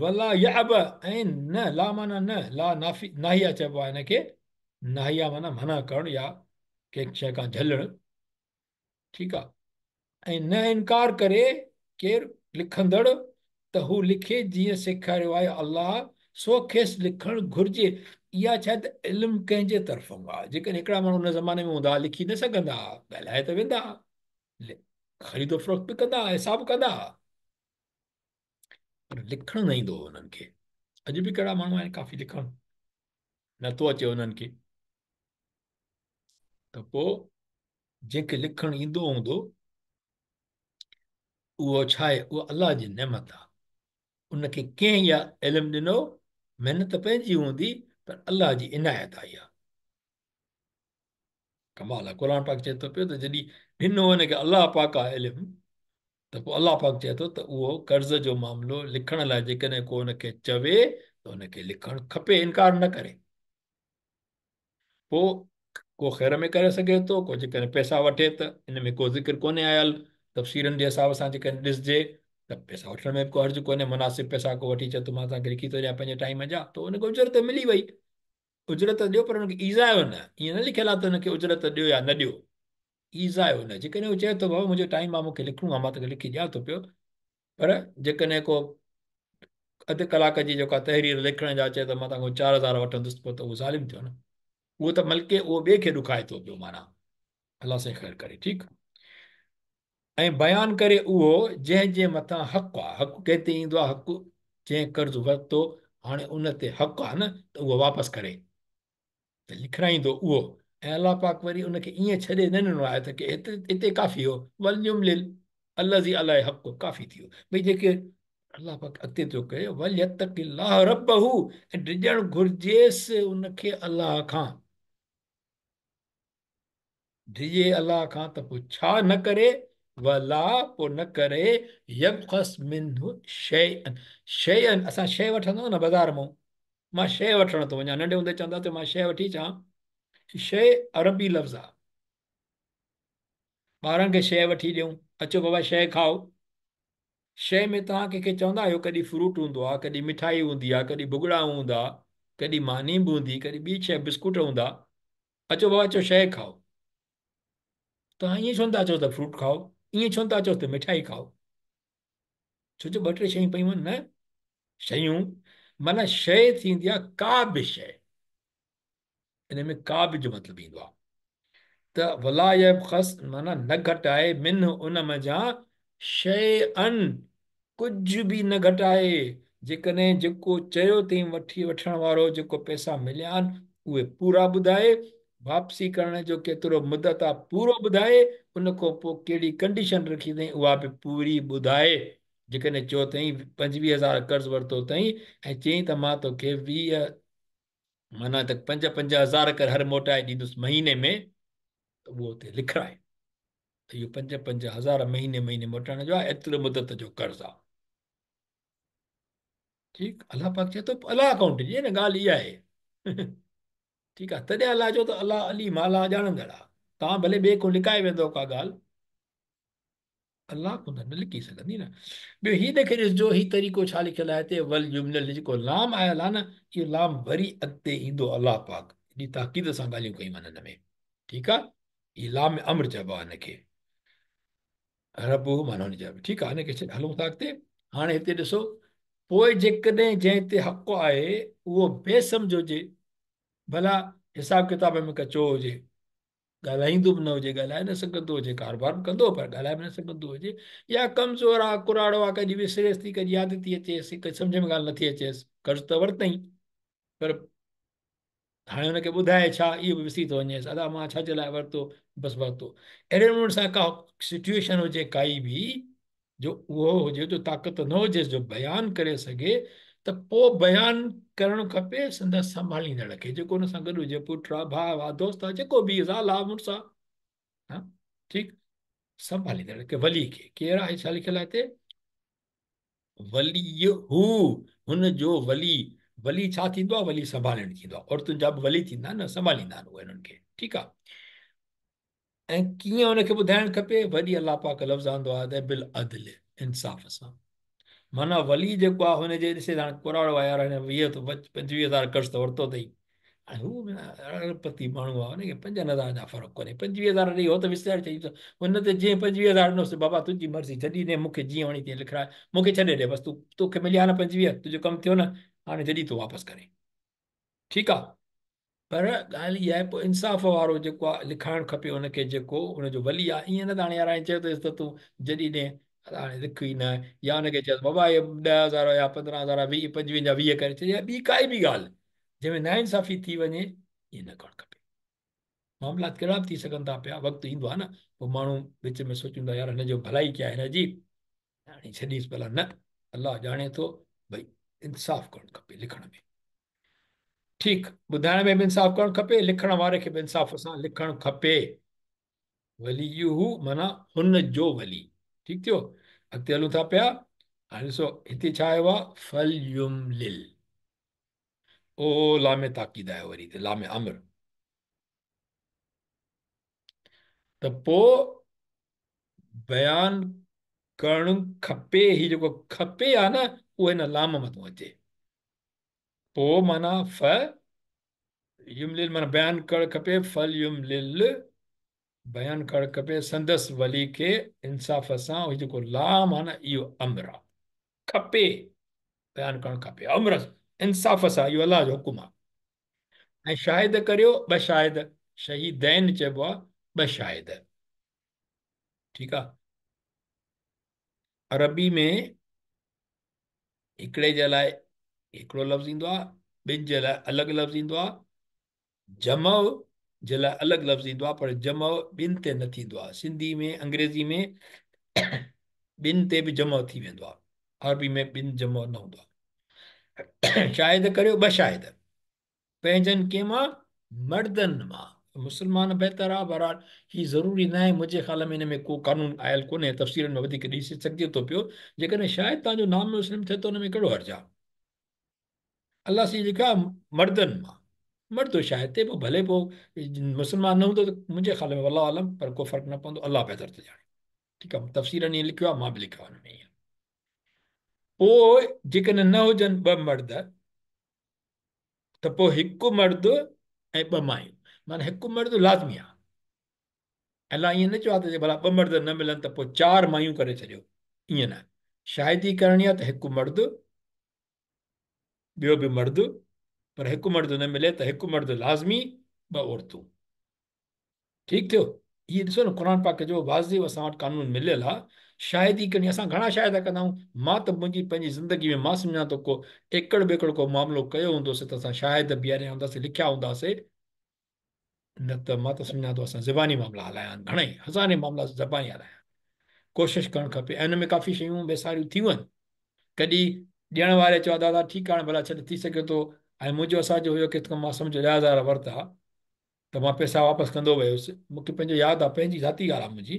ولا يعب ۽ نه، لا معنيٰ نه، لا نافي ناهيه چئبو آهي هن کي، ناهيه معنيٰ منع ڪرڻ يا ڪنهن شيء کان جهلڻ، ٺيڪ آهي. ۽ نه انڪار ڪري ڪير لکندڙ ته هو لکي جيئن سيکاريو آهي الله، سو کيس لکڻ گهرجي. اها ڇا ته علم ڪنهن جي طرفون آهي. جيڪڏهن هڪڙا ماڻهو ان زماني ۾ هوندا ها، لکي نه سگهندا ها، ڳالهائي ته ويندا ها، خريد و فروخت به ڪندا ها، حساب ڪندا ها، پر لکڻ نه ايندو هو انهن کي. اڄ به ڪهڙا ماڻهو آهن ڪافي لکڻ نٿو اچي انهن کي، ته پوء جنهن کي لکڻ ايندو هوندو اهو ڇا آهي؟ اهو الله جي نعمت آهي. ان کي ڪنهن اها علم ڏنو؟ محنت پنهنجي هوندي پر الله جي عنايت آهي اها. ڪمال آهي. قرآن پاڪ چئي ٿو پيو ته جڏهن ڏنو ان کي الله پاڪ آهي علم، ته پوء الله پاڪ چئي ٿو ته اهو قرض جو معاملو لکڻ لاء جيڪڏهن ڪو ان کي چوي ته ان کي لکڻ کپي، انڪار نه ڪري. پوء ڪو خير ۾ ڪري سگهي ٿو، ڪو جيڪڏهن پئسا وٺي ته ان ۾ ڪو ذڪر ڪونهي آيل، تفسيرن جي حساب سان جيڪڏهن ڏسجي ته پئسا وٺڻ ۾ به ڪو حرج ڪونهي، مناسب پئسا ڪو وٺي چئي ٿو مان توهان کي لکي ٿو ڏيان پنهنجي ٽائيم جا، ته ان کي اجرت ملي وئي، اجرت ڏيو پر ان کي ايذايو نه، ائين نه لکيل آهي ته ان کي اجرت ڏيو يا نه ڏيو، ايذايو نه، جيڪڏهن هو چئي ٿو بابا منهنجو ٽائيم آهي مون کي لکڻو آهي مان توکي لکي ڏيان ٿو پيو، پر جيڪڏهن ڪو اڌ ڪلاڪ جي جيڪا تحرير لکڻ جا چئي ته مان توهان کان 4000 وٺندس، پوء ته اهو ظالم ٿيو نه، اهو ته ملڪي اهو ٻئي کي ڏکائي ٿو پيو، معنيٰ الله سائين خير ڪري. ٺيڪ، ۽ بيان ڪري اهو جنهن جي مٿان حق آهي، حق ڪنهن تي ايندو آهي؟ حق جنهن قرض ورتو هاڻي ان تي حق آهي نه ته اهو واپس ڪري، ته لکرائيندو اهو، ۽ الله پاڪ وري ان کي ائين ڇڏي نه ڏنو آهي ته ڪي اتي ڪافي هو، وليملل الذي عليه حق، ڪافي ٿي ويو ڀئي جيڪي الله پاڪ اڳتي ٿو ڪري، وليتق الله ربه، ۽ ڊڄڻ گهرجيس ان کي الله کان، ڊڄي الله کان ته پوء ڇا نه ڪري، ولا پوء نه ڪري، يبخس منه شيئا، شيئا اسان شيء وٺندا آهيون نه بازار مان، مان شيء وٺڻ ٿو وڃان، ننڍي هوندي چوندا ته مان شيء وٺي اچان، شيء عربي لفظ آهي، ٻارن کي شيء وٺي ڏيون، اچو بابا شيء کائو، شيء ۾ توهان ڪنهن کي چوندا آهيو، ڪڏهن فروٽ هوندو آهي، ڪڏهن مٺائي هوندي آهي، ڪڏهن ڀڳڙا هوندا، ڪڏهن ماني به هوندي، ڪڏهن ٻي شيء بسڪوٽ هوندا، اچو بابا اچو شيء کائو. توهان ائين ڇو نٿا چئو ته فروٽ کائو، ائين ڇو نٿا چئو ته مٺائي کائو؟ ڇو جو ٻه ٽي شيون پيون آهن نه، شيون معنيٰ شيء ٿيندي آهي ڪا به شيء، ان ۾ ڪا به جو مطلب ايندو آهي ته ولا يبخس معنيٰ نه گهٽائي، منه ان منجهان، شيئا ڪجهه به نه گهٽائي، جيڪڏهن جيڪو چيو اٿئي وٺي وٺڻ وارو جيڪو پئسا مليا آهن اهي پورا ٻڌائي، واپسي ڪرڻ جو ڪيترو مدت آ پورو ٻڌائي، ان کان پوء ڪهڙي ڪنڊيشن رکي اٿئين اها به پوري ٻڌائي. جيڪڏهن چيو اٿئين 25 هزار قرض ورتو اٿئين ۽ چيائين ته مان توکي 20 معنيٰ ته 5 5 هزار ڪري هر موٽائي ڏيندس مهيني ۾ ته اهو اتي لکرائي ته اهو 5 5 هزار مهيني مهيني موٽائڻ جو آهي، ايتري مدت جو قرض آ. ٺيڪ، الله پاڪ چئي ٿو الله اڪائونٽ جي نه ڳالهه اها آهي. ٺيڪ آ، تڏهن الله چيو ته الله عليم آ، الله ڄاڻندڙ آ. توهان ڀلي ٻئي کان لڪائي ويندو ڪا ڳالهه، الله کان ته نه لڪي سگهندي نه. ٻيو هي ڏيکي ڏسجو هي طريقو ڇا لکيل آهي هتي، ول يملل، جيڪو لام آيل آ نه اهو لام وري اڳتي ايندو. الله پاڪ ايڏي تاڪيد سان ڳالهيون ڪيون آهن هن ۾. ٺيڪ آ، هي لام امر چئبو آ هن کي، رب معنيٰ هن چئبو. ٺيڪ آ، هن کي ڇڏ، هلون ٿا اڳتي. هاڻي هتي ڏسو، پوء جيڪڏهن جنهن تي حق آهي اهو بي سمجهه هجي، ڀلا حساب ڪتاب ۾ ڪچو هجي، ڳالهائيندو به نه هجي، ڳالهائي نه سگهندو هجي، ڪاروبار به ڪندو پر ڳالهائي به نه سگهندو هجي، يا ڪمزور آ، ڪراڙو آ، ڪڏهن وسريس ٿي، ڪڏهن ياد ٿي اچيس، ڪڏهن سمجهه ۾ ڳالهه نٿي اچيس، قرض ته ورتئين پر هاڻي هن کي ٻڌائي ڇا، اهو به وسري ٿو وڃيس، ادا مان ڇا جي لاء ورتو، بس ورتو. اهڙي نموني سان ڪا سچوئيشن هجي ڪائي به جو اهو هجي جو طاقت نه هجيس جو بيان ڪري سگهي ته پوء بيان ڪرڻ کپي سندس سنڀاليندڙ کي، جيڪو ان سان گڏ هجي، پٽ آ، ڀاء آ، دوست آ، جيڪو به، زال آ، مڙس آ، ها ٺيڪ، سنڀاليندڙ کي، ولي کي. ڪير آهي؟ ڇا لکيل آهي هتي؟ ولي هو، هن جو ولي. ولي ڇا ٿيندو آهي؟ ولي سنڀالڻ ٿيندو آهي. عورتن جا به ولي ٿيندا آهن نه، سنڀاليندا آهن اهي انهن کي. ٺيڪ آهي، ۽ ڪيئن ان کي ٻڌائڻ کپي؟ وري الله پاڪ لفظ آندو آهي ته بالعدل، انصاف سان. معنيٰ ولي جيڪو آهي هن جي ڏسي ته هاڻي ڪراڙو آهي يار، هن 20 ته 25 هزار قرض ته ورتو اٿئي، هاڻي هو ارب پتي ماڻهو آهي، هن کي 5 هزار جا فرق ڪونهي، 25 هزار ڏئي هو ته وساري ڇڏيندو. هن ته جيئن 25 هزار ڏنوس، بابا تنهنجي مرضي، جڏهن ڏي مون کي جيئن وڻي تيئن لکرائي، مون کي ڇڏي ڏي بس، توکي مليا نه 25، تنهنجو ڪم ٿيو نه، هاڻي جڏهن تون واپس ڪرين، ٺيڪ آهي. پر ڳالهه اها آهي پوء انصاف وارو جيڪو آهي لکائڻ کپي ان کي جيڪو ان جو ولي آهي، ائين نه ته هاڻي يار ائين چيو اٿس ته تون جڏهن ڏي هاڻي لک ئي نه، يا ان کي چيس بابا اهي 10 هزار يا 15 هزار 20 25 جا 20 ڪري ڇڏ، يا ٻي ڪائي به ڳالهه جنهن ۾ ناانصافي ٿي وڃي، ائين نه ڪرڻ کپي. معاملات ڪهڙا به ٿي سگهن ٿا پيا، وقت ايندو آهي نه پوء ماڻهو وچ ۾ سوچيندو آهي يار هن جو ڀلائي ڪيا هن جي، هاڻي ڇڏيس ڀلا، نه الله ڄاڻي ٿو ڀئي انصاف ڪرڻ کپي لکڻ ۾. ٺيڪ، ٻڌائڻ ۾ به انصاف ڪرڻ کپي، لکڻ واري کي به انصاف سان لکڻ کپي. وليه معنيٰ هن جو ولي. ٺيڪ ٿيو، اڳتي هلون ٿا پيا. هاڻي ڏسو هتي ڇا آيو آهي، فليملل، او لام تاڪيد آيو وري هتي لام امر، ته پوء بيان ڪرڻ کپي. هي جيڪو کپي آ نه اهو هن لام مٿون اچي، پوء معنيٰ ف يملل معنيٰ بيان ڪرڻ کپي، فليملل بيان ڪرڻ کپي سندس ولي کي انصاف سان. هي جيڪو لام آ نه اهو امر آ، کپي بيان ڪرڻ کپي امر انصاف سان، اهو الله جو حڪم آ. ۽ شاهد ڪريو ٻه شاهد، شهيدين چئبو آ ٻه شاهد. ٺيڪ آ، عربي ۾ هڪڙي جي لاء هڪڙو لفظ ايندو آ، ٻن جي لاء الڳ لفظ ايندو آ، جمع جي لاء الڳ لفظ ايندو آ، پر جمع ٻن تي نه ٿيندو آ. سنڌي ۾ انگريزي ۾ ٻن تي به جمع ٿي ويندو آ، عربي ۾ ٻن جمع نه هوندو آ. شاهد ڪريو ٻه شاهد، پنهنجن ڪنهن مان؟ مردن مان. مسلمان بهتر آ، بهرحال هي ضروري ناهي، منهنجي خيال ۾ ان ۾ ڪو قانون آيل ڪونهي، تفسيرن ۾ وڌيڪ ڏسي سگهجي ٿو پيو. جيڪڏهن شاهد توهان جو نام مسلم ٿئي ته ان ۾ ڪهڙو حرج آ؟ الله سائين لکيو آ مردن مان، مرد شاهد ٿئي پوء ڀلي پوء مسلمان نه هوندو ته منهنجي خيال ۾ والله اعلم، پر ڪو فرق نه پوندو، الله بهتر ٿو ڄاڻي. ٺيڪ آ، تفسيرن ائين لکيو آ، مان به لکيو آ ان ۾ ائين. پوء جيڪڏهن نه هجن ٻه مرد ته پوء هڪ مرد ۽ ٻه مايون، معنيٰ هڪ مرد لازمي آ. الله ائين نه چيو آ ته جي ڀلا ٻه مرد نه ملن ته پوء 4 مايون ڪري ڇڏيو، ائين نه. شاهدي ڪرڻي آ ته هڪ مرد، ٻيو به مرد، پر هڪ مرد نه ملي ته هڪ مرد لازمي، ٻه عورتون. ٺيڪ ٿيو. هي ڏسو نه قرآن پاڪ جو واضح اسان وٽ قانون مليل آ، شاهدي ڪرڻي اسان گهڻا شاهد ڪندا آهيون. مان ته منهنجي پنهنجي زندگي ۾ مان سمجهان ٿو ڪو ايڪڙ ٻيڪڙ ڪو معاملو ڪيو هوندوسي ته اسان شاهد بيهاريا هونداسي، لکيا هونداسي، نه ته مان ته سمجهان ٿو اسان زباني معاملا هلايا آهن، گهڻا ئي هزارين معاملا زباني هلايا آهن. ڪوشش ڪرڻ کپي ۽ ان ۾ ڪافي شيون ويساريون ٿيون آهن. ڪڏهن ڏيڻ واري چيو دادا ٺيڪ آهي ڀلا ڇڏ ٿي سگهي ٿو، ۽ منهنجو اسان جو هيو ڪٿ مان سمجهو 10,000 ورتا ته مان پئسا واپس ڪندو ويس، مون کي پنهنجو ياد آهي، پنهنجي ذاتي ڳالهه آهي منهنجي.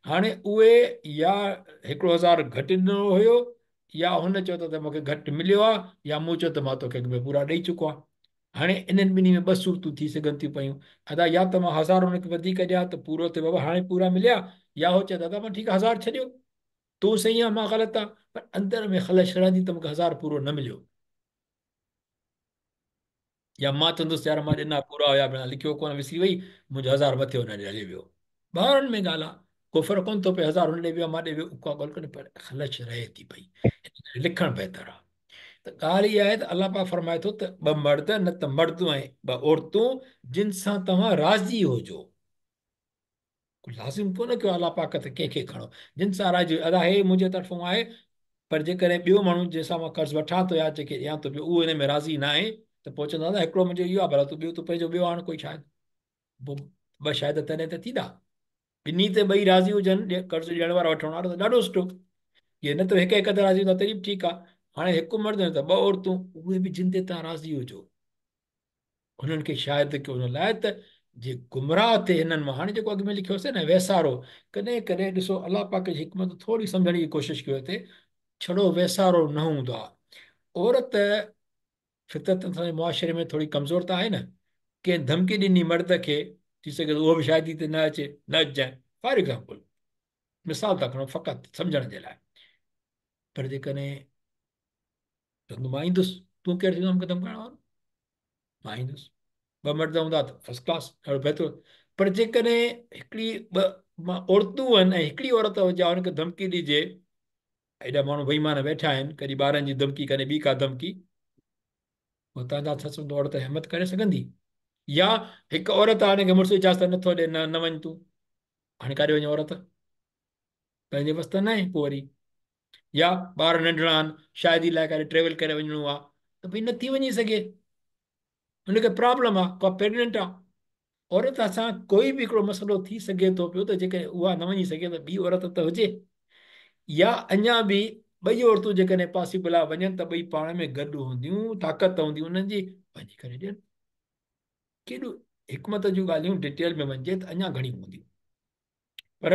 هاڻي اهي يا 1000 گهٽ ڏنو هيو يا هن چيو ته مون کي گهٽ مليو آهي يا مون چيو ته مان توکي اڳ ۾ پورا ڏئي چڪو آهيان. هاڻي انهن ٻنهي ۾ ٻه صورتون ٿي سگهن ٿيون پيون، ادا يا ته مان 1000 هن کي وڌيڪ ڏيان ته پورو ٿئي بابا هاڻي پورا مليا، يا هو چئي دادا مان ٺيڪ آهي 1000 ڇڏيو، تون صحيح آهين مان غلط آهيان، پر اندر ۾ خلش رهندي ته مون کي 1000 پورو نه مليو. يا مان چوندس يار مان ڏنا پورا هيا بنا لکيو ڪونه وسري وئي منهنجو 1000 مٿي هن ڏي هلي ويو. ٻارن ۾ ڳالهه آ ڪو فرق ڪونه ٿو پئي 1000 هن ڏي ويو مان ڏي ويو ڪا ڳالهه ڪونهي پر خلش رهي ٿي پئي لکڻ بهتر آ. ته ڳالهه اها آهي ته الله پاڪ فرمائي ٿو ته ٻه مرد نه ته مرد ۽ ٻه عورتون جن سان توهان راضي هجو. ڪو لازم ڪونه ڪيو الله پاڪ ته ڪنهن کي کڻو جن سان راضي هجو. ادا هي منهنجي طرفون آهي پر جيڪڏهن ٻيو ماڻهو جنهن سان مان قرض وٺان ٿو يا جيڪي ڏيان ٿو پيو اهو ان ۾ راضي ناهي ته پوء چوندو دادا هڪڙو منهنجو اهو آهي ڀلا تون ٻيو تون پنهنجو ٻيو آڻ ڪوئي شاهد. پوء ٻه شاهد تڏهن ته ٿيندا. ٻنهي تي ٻئي راضي هجن قرض ڏيڻ وارا وٺڻ وارا ته ڏاڍو سٺو. جي نه ته هڪ هڪ تي راضي هوندا تڏهن به ٺيڪ آهي. هاڻي هڪ مرد نه ته ٻه عورتون اهي به جن تي توهان راضي هجو انهن کي شاهد ڪيو ان لاء ته جي گمراهه ٿئي هنن مان. هاڻي جيڪو اڳ ۾ لکيوسين نه ويسارو، ڪڏهن ڪڏهن ڏسو الله پاڪ جي حڪمت ٿوري سمجهڻ جي ڪوشش ڪيو هتي ڇڙو ويسارو نه هوندو آهي. عورت فطرت اسان جي معاشري ۾ ٿوري ڪمزور ته آهي نه، ڪنهن ڌمڪي ڏني مرد کي ٿي سگهي ٿو اهو به شاهدي تي نه اچي، نه اچجانء، فار ايگزامپل مثال ٿا کڻو فقط سمجهڻ جي لاء، پر جيڪڏهن چوندو مان ايندس، تون ڪير ٿيندو مونکي ڌمڪائڻ وارو، مان ايندس، ٻه مرد هوندا ته فرسٽ ڪلاس ڏاڍو بهتر، پر جيڪڏهن هڪڙي ٻه عورتون آهن ۽ هڪڙي عورت هجي ان کي ڌمڪي ڏجي، ايڏا ماڻهو بي ايمان ويٺا آهن، ڪڏهن ٻارن جي ڌمڪي ڪڏهن ٻي ڪا ڌمڪي، پوء تان جا ڇا سمجهو عورت همت ڪري سگهندي؟ يا هڪ عورت آهي ان کي مڙس اجازت نٿو ڏي نه نه وڃ تون، هاڻي ڪاڏي وڃي عورت، پنهنجي وس ته ناهي پوء وري، يا ٻار ننڍڙا آهن شادي لاء ڪاڏي ٽريول ڪري وڃڻو آهي ته ڀئي نٿي وڃي سگهي، هن کي پرابلم آهي، ڪا پريگننٽ آهي عورت سان ڪوئي به هڪڙو مسئلو ٿي سگهي ٿو پيو ته جيڪڏهن اها نه وڃي سگهي ته ٻي عورت ته هجي، يا اڃا به ٻئي عورتون جيڪڏهن پاسيبل آهي وڃن ته ٻئي پاڻ ۾ گڏ هونديون، طاقت هوندي انهن جي، وڃي ڪري ڏين. ڪيڏو حڪمت جون ڳالهيون ڊيٽيل ۾ وڃجي ته اڃا گهڻيون هونديون، پر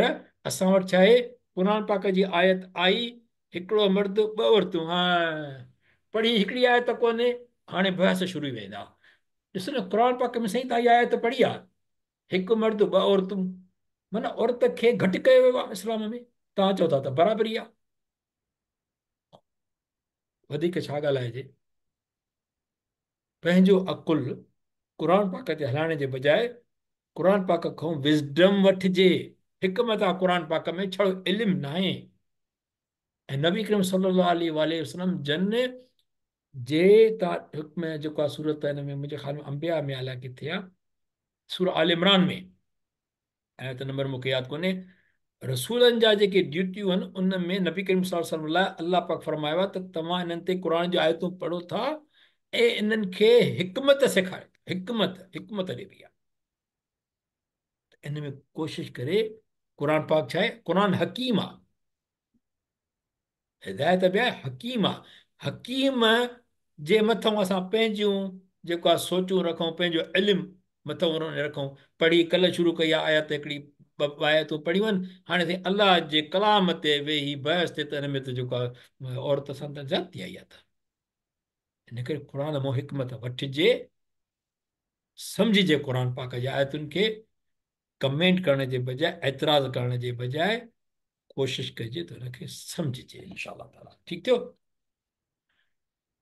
اسان وٽ ڇا آهي، قرآن پاڪ جي آيت آئي هڪڙو مرد ٻه عورتون، ها پڙهي هڪڙي آيت ڪونهي، هاڻي بحث شروع ٿي ويندا. ڏسو نه قرآن پاڪ ۾ سائين توهان اها آيت پڙهي آهي، هڪ مرد ٻه عورتون، معنيٰ عورت کي گهٽ ڪيو ويو آهي اسلام ۾، توهان چئو ٿا ته برابري آهي. وڌيڪ ڇا ڳالهائجي، پنهنجو عقل قرآن پاڪ تي هلائڻ جي بجاء قرآن پاڪ کان وزڊم وٺجي، حڪمت آ قرآن پاڪ ۾ ڇڙو علم ناهي. ۽ نبي ڪريم صلي الله عليه واٰله وسلم جن جي تا حڪم جيڪو آ سورت هن ۾ منهنجي خيال ۾ انبياء ۾ الائي ڪٿي آ، سورة آل عمران ۾ آيت نمبر مون کي ياد ڪونهي، رسولن جا جيڪي ڊيوٽيون آهن ان ۾ نبي ڪريم صلي الله عليه وسلم لاء الله پاڪ فرمايو آهي ته توهان انهن تي قرآن جون آيتون پڙهو ٿا ۽ انهن کي حڪمت سيکاريو ٿا، حڪمت، حڪمت ڏبي آهي ته ان ۾ ڪوشش ڪري قرآن پاڪ ڇا آهي؟ قرآن حڪيم آهي، هدايت به آهي، حڪيم آهي، حڪيم جي مٿئون اسان پنهنجون جيڪو آهي سوچون رکون، پنهنجو علم مٿئون رکون. پڙهي ڪلهه شروع ڪئي آهي آيت هڪڙي ٻه آيتون پڙهيون آهن، هاڻي سائين الله جي ڪلام تي ويهي بحث ٿئي ته ان ۾ ته جيڪو آهي عورت سان ته زيادتي آئي آهي ته ان ڪري قرآن مان حڪمت وٺجي، سمجهجي قرآن پاڪ جي آيتن کي، ڪمينٽ ڪرڻ جي بجاء اعتراض ڪرڻ جي بجاء ڪوشش ڪجي ته ان کي سمجهجي انشاء الله تعالي. ٺيڪ ٿيو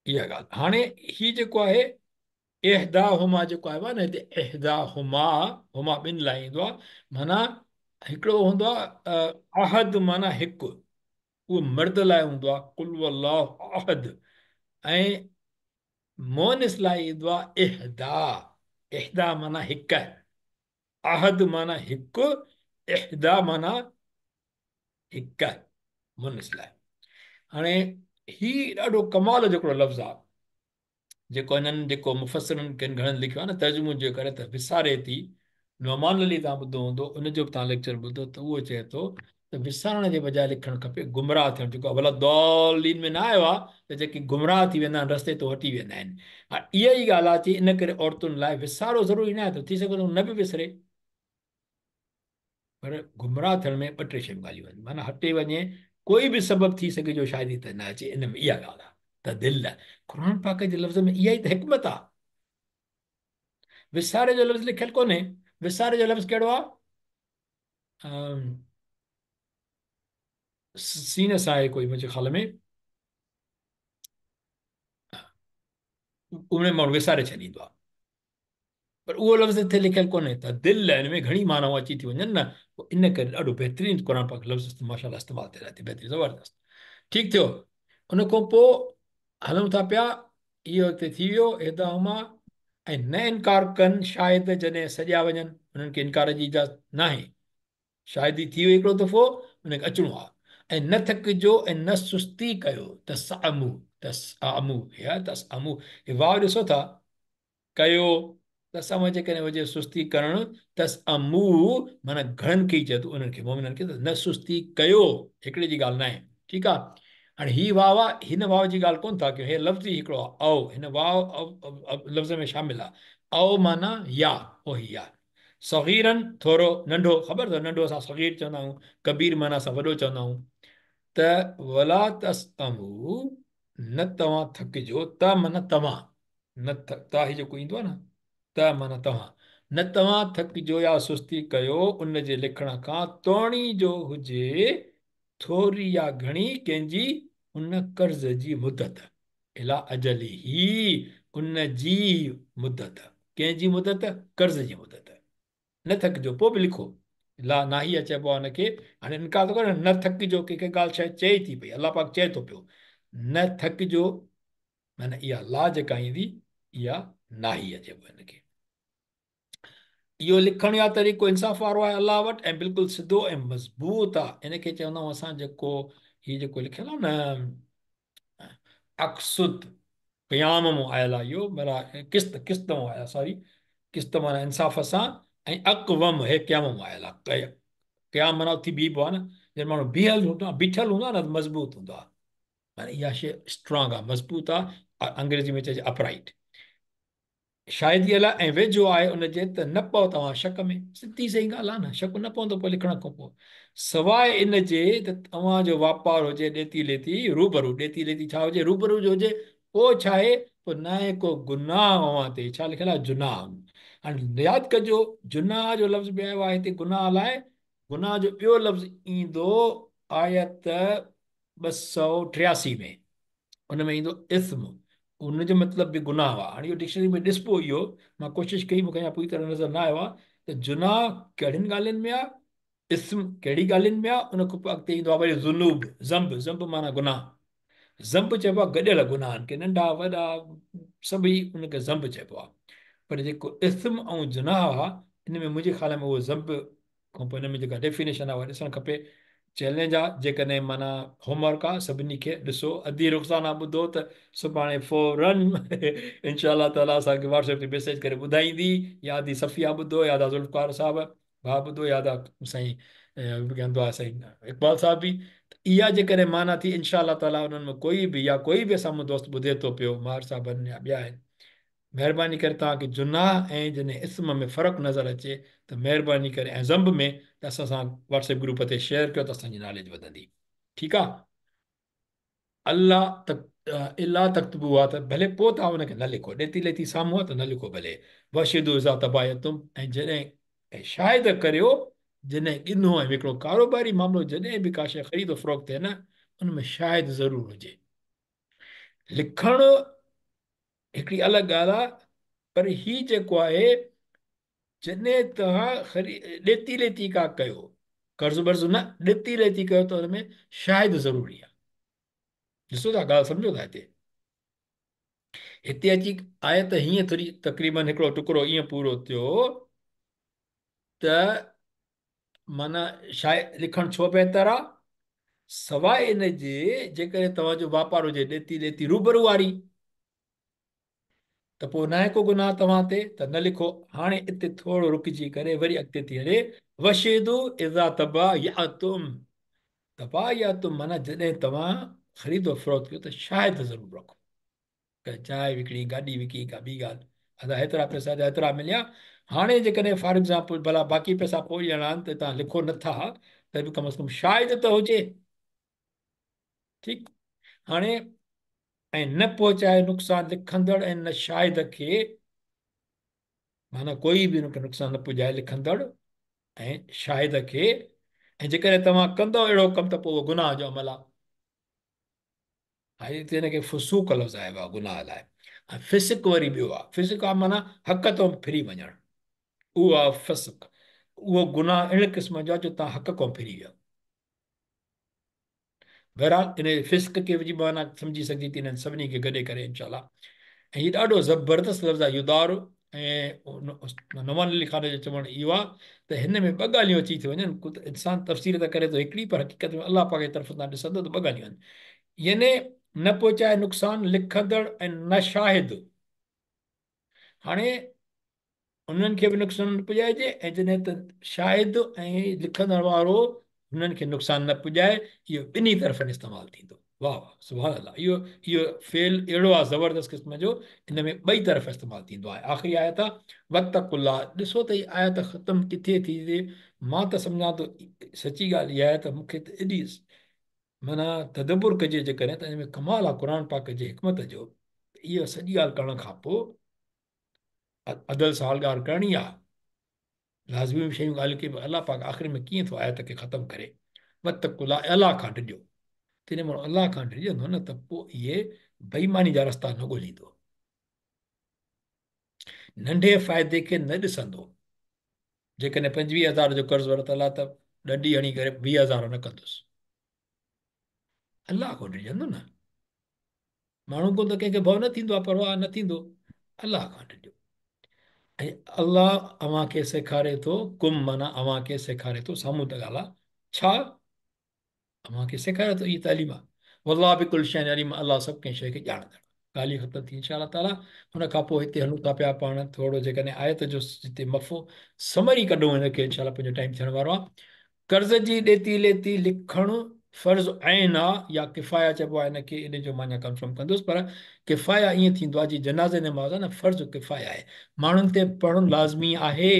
اها ڳالهه. هاڻي هي جيڪو آهي احداهما جيڪو آيو آهي نه هتي احداهما، هما ٻن لاء ايندو آهي، معنيٰ هڪڙو هوندو آهي احد معنيٰ هڪ، اهو مرد لاء هوندو آهي قل هو الله احد، ۽ مؤنث لاء ايندو آهي احدا، احدا معنيٰ هڪ، احد معنيٰ هڪ، इहदा माना हिकु मुअन्नस लाइ। हाणे ही ॾाढो कमाल जो हिकिड़ो लफ़्ज़ आहे जेको हिननि जेको मुफ़सिरनि कनि घणनि लिखियो आहे न तर्जुमो जे करे त विसारे थी। नुमान अली तव्हां ॿुधो हूंदो, उनजो बि तव्हां लेक्चर ॿुधो त उहो चए थो त विसारण जे बजाए लिखणु खपे गुमराह थियणु, जेको वला-द-दालीन में न आयो आहे त जेके गुमराह थी वेंदा आहिनि रस्ते तो हटी वेंदा आहिनि। हाणे इहा ई ॻाल्हि आहे, इन करे औरतुनि लाइ विसारो ज़रूरी न आहे त थी सघे थो न बि विसरे, पर गुमराह थियण में ॿ टे शयूं ॻाल्हियूं आहिनि, माना हटे वञे कोई बि सबबु थी सघे जो शायदि त न अचे, इन में इहा ॻाल्हि आहे। त दिल क़ुरान पाक जे लफ़्ज़ में इहा ई त हिकमत आहे। विसारे जो लफ़्ज़ लिखियलु कोन्हे, विसारे जो लफ़्ज़ कहिड़ो आहे? सीन सां आहे कोई मुंहिंजे ख़्याल में, उन माण्हू विसारे छॾींदो आहे, पर उहो लफ़्ज़ हिते लिखियलु कोन्हे। त दिल हिन में घणी मानाऊं अची थी वञनि न, पोइ इन करे ॾाढो बहितरीनु क़ुरान पाक लफ़्ज़ माशाअल्लाह इस्तेमालु थियल आहे, बहितरीनु ज़बरदस्त। ठीकु थियो, उन खां पोइ हलूं था पिया, इहो हिते थी वियो इहदाहुमा। ऐं न इनकार कनि शाहिद जॾहिं सॼिया वञनि, उन्हनि खे इनकार जी इजाज़त न आहे। शाहिदी थी वई हिकिड़ो दफ़ो, उनखे अचिणो आहे। ऐं न थकिजो ऐं न सुस्ती कयो, तसअमू तसअमू या तसअमू, हे वाव ॾिसो था कयो, तसअम जेकॾहिं हुजे सुस्ती करणु, तसअमू माना घणनि खे ई चए थो, उन्हनि खे मोमिननि खे न सुस्ती कयो, हिकिड़े जी ॻाल्हि न आहे। ठीकु आहे, हाणे ही वाव आहे, हिन वाव जी ॻाल्हि कोन था कयूं, हे लफ़्ज़ ई हिकिड़ो आहे औ, हिन वाव लफ़्ज़ में शामिलु आहे। औ माना या, ओ ही आहे। सगीरन थोरो नंढो, ख़बर अथव नंढो असां सगीर चवंदा आहियूं, कबीर माना असां वॾो चवंदा आहियूं। त वला तसअमू, न तव्हां थकिजो, त माना तव्हां, न त ही जेको ईंदो आहे न, त माना तव्हां, न तव्हां थकिजो या सुस्ती कयो उन जे लिखण खां, तोणी जो हुजे थोरी या घणी कंहिंजी उन कर्ज़ जी मुदत, इला अजलिही उन जी मुदत, कंहिंजी मुदत? कर्ज़ जी मुदत। न थकिजो पोइ बि लिखो, ला नाहिया चइबो आहे हुनखे। हाणे इनकार थो करे, न थकिजो, कंहिंखे ॻाल्हि शइ चए थी पई, अलाह पाक चए थो पियो न थकिजो, माना इहा ला जेका ईंदी इहा नाहिया चइबो हिनखे। इहो लिखण जो तरीक़ो इंसाफ़ वारो आहे अलाह वटि ऐं बिल्कुलु सिधो ऐं मज़बूत आहे। हिनखे चवंदा आहियूं असां जेको हीउ जेको लिखियलु आहे न अक़सुद क़याम मां आयल आहे इहो, माना क़िस्त, क़िस्त मां आयल, सॉरी क़िस्त माना इंसाफ़ सां, ऐं अक़वम हे क़याम मां आयल आहे। क़याम माना उथी बीहबो आहे न, जॾहिं माण्हू बीहल हूंदो आहे, बीठल हूंदो आहे न, मज़बूत हूंदो आहे, माना इहा शइ स्ट्रॉन्ग आहे, मज़बूत आहे, अंग्रेज़ी में चइजे अपराइट। शाहिदीअ लाइ ऐं वेझो आहे उनजे त न पओ तव्हां शक में, सिधी सही ॻाल्हि आहे न, शक न पवंदो पोइ लिखण खां पोइ, सवाइ इन जे त तव्हांजो वापारु हुजे ॾेती लेती रूबरू, ॾेती लेती छा हुजे? रूबरू जो हुजे, पोइ छा आहे? पोइ न आहे को गुनाह अव्हां ते, छा लिखियलु आहे? जुनाह। हाणे यादि कजो, जुनाह जो लफ़्ज़ बि आयो आहे हिते गुनाह लाइ, गुनाह जो ॿियो लफ़्ज़ ईंदो आयत 283 में, उन में ईंदो इस्म, उनजो मतिलबु बि गुनाह आहे। हाणे इहो डिक्शनरी में ॾिसबो इहो, मां कोशिशि कई, मूंखे अञा पूरी तरह नज़र न आयो आहे त जुनाह कहिड़ियुनि ॻाल्हियुनि में आहे, इस्म कहिड़ी ॻाल्हियुनि में आहे। उन खां पोइ अॻिते ईंदो आहे वरी ज़ुनूब, ज़ंब, ज़ंब माना गुनाह, ज़ंब चइबो आहे गॾियल गुनाहनि खे, नंढा वॾा सभई उनखे ज़ंब चइबो आहे। पर जेको इस्म ऐं जुनाह आहे इन में मुंहिंजे ख़्याल में उहो ज़ंब खां पोइ हिन में जेका डेफिनेशन आहे उहा ॾिसणु खपे। चैलेंज आहे, जेकॾहिं माना होमवर्क आहे सभिनी खे ॾिसो। अदी रुख़साना ॿुधो त सुभाणे फ़ौरन इनशा ताला असांखे व्हाट्सएप ते मैसेज करे ॿुधाईंदी, या अदी सफ़िया ॿुधो, या अदा ज़ुल्फ़कार साहिब भाउ ॿुधो, या अदा साईं कंदो आहे साईं इक़बाल साहिब बि। त इहा जेकॾहिं माना थी इनशा ताला उन्हनि में कोई बि या कोई बि असां दोस्त ॿुधे थो पियो, मार साहिब आहिनि या ॿिया आहिनि, महिरबानी करे तव्हांखे जुनाह ऐं जॾहिं इस्म में फ़र्क़ु नज़र अचे त महिरबानी करे ऐं ज़ंब में त असां सां व्हाट्सएप ग्रुप ते शेयर कयो त असांजी नॉलेज वधंदी। ठीकु आहे, अलाह तक इला तकतबू आहे त भले पोइ तव्हां हुनखे न लिखो, ॾेती लेती साम्हूं आहे त न लिखो भले। वशिदू इज़ा तबायतुम, ऐं जॾहिं शाहिद करियो जॾहिं ॻिनो ऐं हिकिड़ो कारोबारी मामिलो जॾहिं बि का शइ ख़रीद फ़रोख़्त थिए न, उन में शाहिद ज़रूरु हुजे। लिखणु हिकिड़ी अलॻि ॻाल्हि आहे, पर ही जेको आहे जॾहिं तव्हां ॾेती लेती का कयो, कर्ज़ बर्ज़ न, ॾेती लेती कयो त हुन में शाहिद ज़रूरी आहे। ॾिसो था ॻाल्हि सम्झो था, हिते हिते अची आयत हीअं थोरी तक़रीबन हिकिड़ो टुकड़ो ईअं पूरो थियो त معنيٰ شايد لکڻ ڇو بهتر آ؟ سواء ان جي جيڪڏهن توهان جو واپار هجي ڏيتي ليتي روبرو واري ته پوء ناهي ڪو گناهه توهان تي ته نه لکو. هاڻي اتي ٿورو رڪجي ڪري وري اڳتي ٿي هلي وشهدوا اذا تبايعتم، تبايعتم معنيٰ جڏهن توهان خريد و فروخت ڪيو ته شاهد ضرور رکو. ڪا جاء وڪڻي، گاڏي وڪي، ڪا ٻي ڳالهه، ادا هيترا پئسا جا هيترا مليا، هاڻي جيڪڏهن فار ايگزامپل ڀلا باقي پئسا پوء ڏيڻا آهن ته توهان لکو نٿا ته به ڪم از ڪم شاهد ته هجي. ٺيڪ، هاڻي ۽ نه پهچائي نقصان لکندڙ ۽ نه شاهد کي، معنيٰ ڪوئي به ان کي نقصان نه پڄائي لکندڙ ۽ شاهد کي، ۽ جيڪڏهن توهان ڪندؤ اهڙو ڪم ته پوء اهو گناهه جو عمل آهي. هاڻي هتي هن کي فسوق لفظ آيو آهي گناهه لاء ۽ فسق وري ٻيو آهي. فسق آهي معنيٰ حق تان ڦري وڃڻ، اهو آهي فسق. اهو گناهه اهڙي قسم جو آهي جو توهان حق کان ڦري ويا. بهرحال ان فسق کي جي معنيٰ سمجهي سگهجي ٿي انهن سڀني کي گڏي ڪري انشاء الله. ۽ هي ڏاڍو زبردست لفظ آهي يدار، ۽ نعمان علي خان جو چوڻ اهو آهي ته هن ۾ ٻه ڳالهيون اچي ٿيون وڃن. انسان تفسير ته ڪري ٿو هڪڙي، پر حقيقت ۾ الله پاڪ جي طرف تان ڏسندو ته ٻه ڳالهيون آهن، يعني نه پهچائي نقصان لکندڙ ۽ نه شاهد. هاڻي انهن کي به نقصان نه پڄائجي ۽ جڏهن ته شاهد ۽ لکندڙ وارو هنن کي نقصان نه پڄائي، اهو ٻنهي طرفن استعمال ٿيندو. واه واه سبحان الله، اهو فعل اهڙو آهي زبردست قسم جو ان ۾ ٻئي طرف استعمال ٿيندو آهي. آخري آيت آهي واتقوا الله. ڏسو ته هي آيت ختم ڪٿي ٿي ٿئي. مان ته سمجهان ٿو سچي ڳالهه اها آهي ته مون کي ته ايڏي معنيٰ تدبر ڪجي جيڪڏهن ته ان ۾ ڪمال آهي قرآن پاڪ جي حڪمت جو. اها سڄي ڳالهه ڪرڻ کان پوء عدل سان ڳالهه ڪرڻي آهي، لازمي به شيون ڳالهيون ڪي، الله پاڪ آخر ۾ ڪيئن ٿو آيت کي ختم ڪري، واتقوا الله، الله کان ڊڄو. جڏهن ماڻهو الله کان ڊڄندو نه ته پوء اهي بيماني جا رستا نه ڳوليندو، ننڍي فائدي کي نه ڏسندو. جيڪڏهن 25,000 جو قرض ورتل آهي ته ڏنڊي هڻي ڪري 20,000 نه ڪندس، الله کان ڊڄندو نه. ماڻهو کان ته ڪنهن کي ڀؤ نه ٿيندو آهي، پرواهه نه ٿيندو، الله کان ڊڄو. ۽ الله اوهان کي سيکاري ٿو، ڪم معنيٰ اوهان کي سيکاري ٿو، سامهون ته ڳالهه آهي، ڇا اوهان کي سيکاري ٿو، اها تعليم آهي. والله بڪل شيء عليم، الله سڀ ڪنهن شيء کي ڄاڻندڙ آهي. ڳالهه ئي ختم ٿي انشاء الله تعاليٰ. ان کان پوء هتي هلون ٿا پيا پاڻ ٿورو جيڪڏهن آيت جو جتي مفهوم سمري ڪڍون هن کي انشاء الله پنهنجو ٽائيم ٿيڻ وارو آهي. قرض جي ڏيتي ليتي لکڻ فرض عين آ يا ڪفايه چئبو آ ان کي، ان جو مان اڃا ڪنفرم ڪندس، پر ڪفايه ائين ٿيندو آ جيئن جنازي نماز آ نه، فرض ڪفايه آهي، ماڻهن تي پڙهڻ لازمي آهي،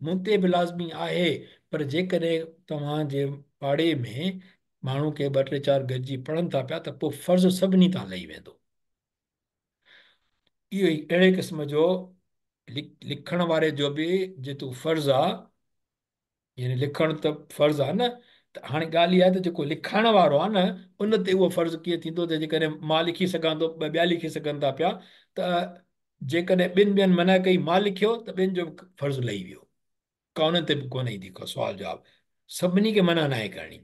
مون تي به لازمي آهي، پر جيڪڏهن توهان جي پاڙي ۾ ماڻهو ڪي ٻه ٽي چار گڏجي پڙهن ٿا پيا ته پوء فرض سڀني تان لهي ويندو. اهو ئي اهڙي قسم جو لکڻ واري جو به جيترو فرض آ، يعني لکڻ ته فرض آهي نه، ته هاڻي ڳالهه اها آهي ته جيڪو لکائڻ وارو آهي نه ان تي اهو فرض ڪيئن ٿيندو ته جيڪڏهن مان لکي سگهان ٿو ٻه ٻيا لکي سگهن ٿا پيا ته جيڪڏهن ٻن ٻين منع ڪئي مان لکيو ته ٻين جو به فرض لهي ويو، ڪا انهن تي به ڪونه ايندي ڪو سوال جواب، سڀني کي منع ناهي ڪرڻي،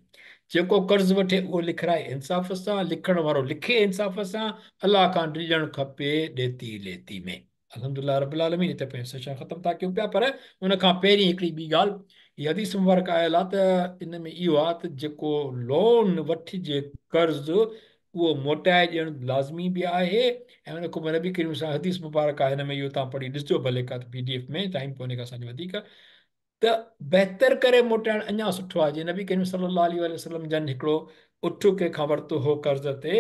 جيڪو قرض وٺي اهو لکرائي انصاف سان، لکڻ وارو لکي انصاف سان، الله کان ڊڄڻ کپي ڏيتي ليتي ۾. الحمدلله رب العالمين هتي پنهنجو سيشن ختم ٿا ڪيون پيا، پر ان کان پهرين هڪڙي ٻي ڳالهه، هي حديث مبارڪ آيل آهي ته ان ۾ اهو آهي ته جيڪو لون وٺجي قرض اهو موٽائي ڏيڻ لازمي به آهي، ۽ ان کان پوء نبي ڪريم صلي حديث مبارڪ آهي هن ۾ اهو توهان پڙهي ڏسجو ڀلي ڪا ته پي ڊي ايف ۾ ٽائيم ڪونهي ڪا اسان جو وڌيڪ، ته بهتر ڪري موٽائڻ اڃا سٺو آهي، جيئن نبي ڪريم صلي الله عليه وسلم جن هڪڙو اٺ ڪنهن کان ورتو هو قرض تي،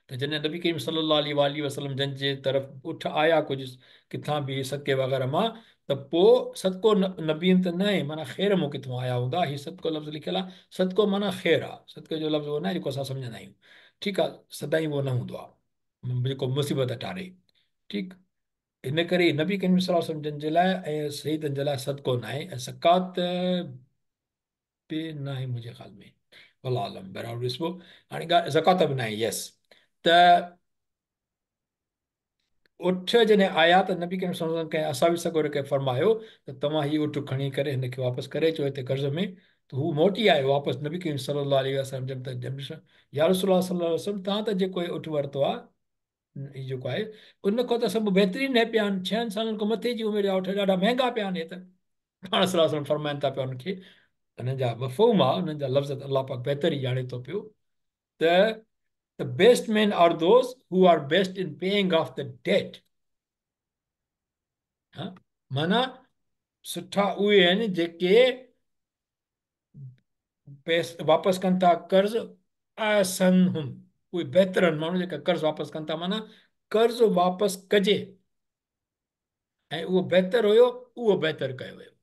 ته جڏهن نبي ڪريم صلي الله عليه واٰله وسلم جن جي طرف اٺ آيا ڪجهه ڪٿان به صدقي وغيره مان ته پوء صدقو نبين ته ناهي معنيٰ خير مون ڪٿون آيا هوندا، هي صدقو لفظ لکيل آهي، صدقو معنيٰ خير آهي، صدقي جو لفظ اهو ناهي جيڪو اسان سمجهندا آهيون، ٺيڪ آهي، سدائين اهو نه هوندو آهي جيڪو مصيبت ٽاري، ٺيڪ، ان ڪري نبي ڪريم صلي الله عليه وسلم جن جي لاء ۽ شهيدن جي لاء صدقو ناهي ۽ زڪوات به ناهي منهنجي خيال ۾ والله اعلم، بهرحال ڏسبو هاڻي ڳالهه زڪوات به ناهي يس ته اٺ جڏهن آيا ته نبي ڪريم صلي الله عليه وسلم ڪنهن اصحابي سڳوري کي فرمايو ته توهان هي اٺ کڻي ڪري هن کي واپس ڪري اچو هتي قرض ۾ ته هو موٽي آيو واپس نبي ڪريم صلي الله عليه وسلم جن ته جن يا رسول الله صلي الله عليه وسلم توهان ته جيڪو هي اٺ ورتو آهي هي جيڪو آهي ان کان ته سڀ بهترين هي پيا آهن، 6 سالن کان مٿي جي عمر جا اٺ ڏاڍا مهنگا پيا آهن هي ته پاڻ صلي الله عليه وسلم فرمائن ٿا پيا انهن کي، انهن جا مفهوم آ، انهن جا لفظ ته الله پاڪ بهتر ئي ڄاڻي ٿو پيو ته the best men are those who are best in paying off the debt. ها معنيٰ سٺا اهي آهن جيڪي پيس واپس ڪن ٿا قرض، احسنهم اهي بهتر آهن ماڻهو جيڪا قرض واپس ڪن ٿا، معنيٰ قرض واپس ڪجي ۽ اهو بهتر هيو اهو بهتر ڪيو ويو.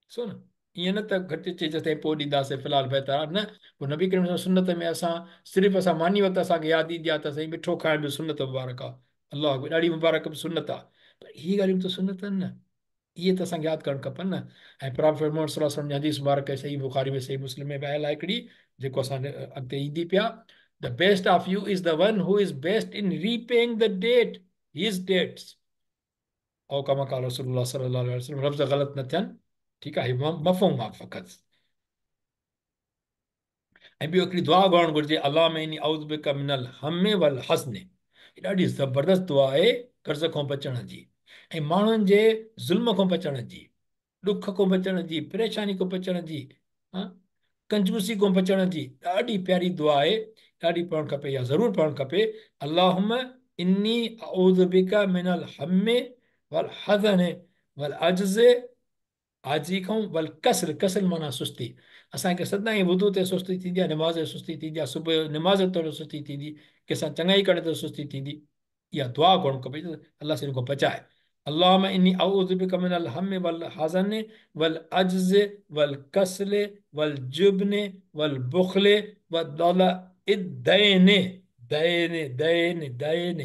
ڏسو نه ائين نه ته گهٽ چئي جيستائين پوء ڏينداسين في الحال بهتر آهي نه، پوء نبي ڪريم صلي الله سنت ۾ اسان صرف اسان ماني وقت اسان کي ياد ايندي آهي ته سائين مٺو کائڻ به سنت مبارڪ آهي، الله اڪبر ڏاڙهي مبارڪ به سنت آهي، پر اهي ڳالهيون ته سنت آهن نه، اهي ته اسان کي ياد ڪرڻ کپن نه. ۽ پرافيٽ محمد صلي الله عليه وسلم جي حديث مبارڪ صحيح بخاري ۾ صحيح مسلم ۾ به آيل آهي هڪڙي جيڪو اسان اڳتي ايندي پيا، The best of you is the one who is best in repaying the debt, his debts. او ڪما قال رسول الله صلي الله عليه وسلم، لفظ غلط نه ٿين، ٺيڪ آهي، هي مفهوم آهي فقط. ۽ ٻيو هڪڙي دعا گهرڻ گهرجي، اللهم اني اعوذ بک من الهم والحزن، هي ڏاڍي زبردست دعا آهي قرض کان بچڻ جي ۽ ماڻهن جي ظلم کان بچڻ جي، ڏک کان بچڻ جي، پريشاني کان بچڻ جي، ها ڪنجوسي کان بچڻ جي ڏاڍي پياري دعا آهي، ڏاڍي پڙهڻ کپي يا ضرور پڙهڻ کپي، اللهم اني اعوذ بک من الهم والحزن والعجز، عاجزي کان، والڪسل، ڪسل معنيٰ سستي، اسان کي سدائين وضو تي سستي ٿيندي آهي، نماز تي سستي ٿيندي آهي، صبح جو نماز تي سستي ٿيندي، ڪنهن سان چڱائي ڪرڻ تي سستي ٿيندي، اها دعا گهرڻ کپي ته الله سائين کان بچائي، اللهم اني اعوذ بک من الهم والحزن والعجز والڪسل والجبن والبخل وضلع الدين، دين دين دين،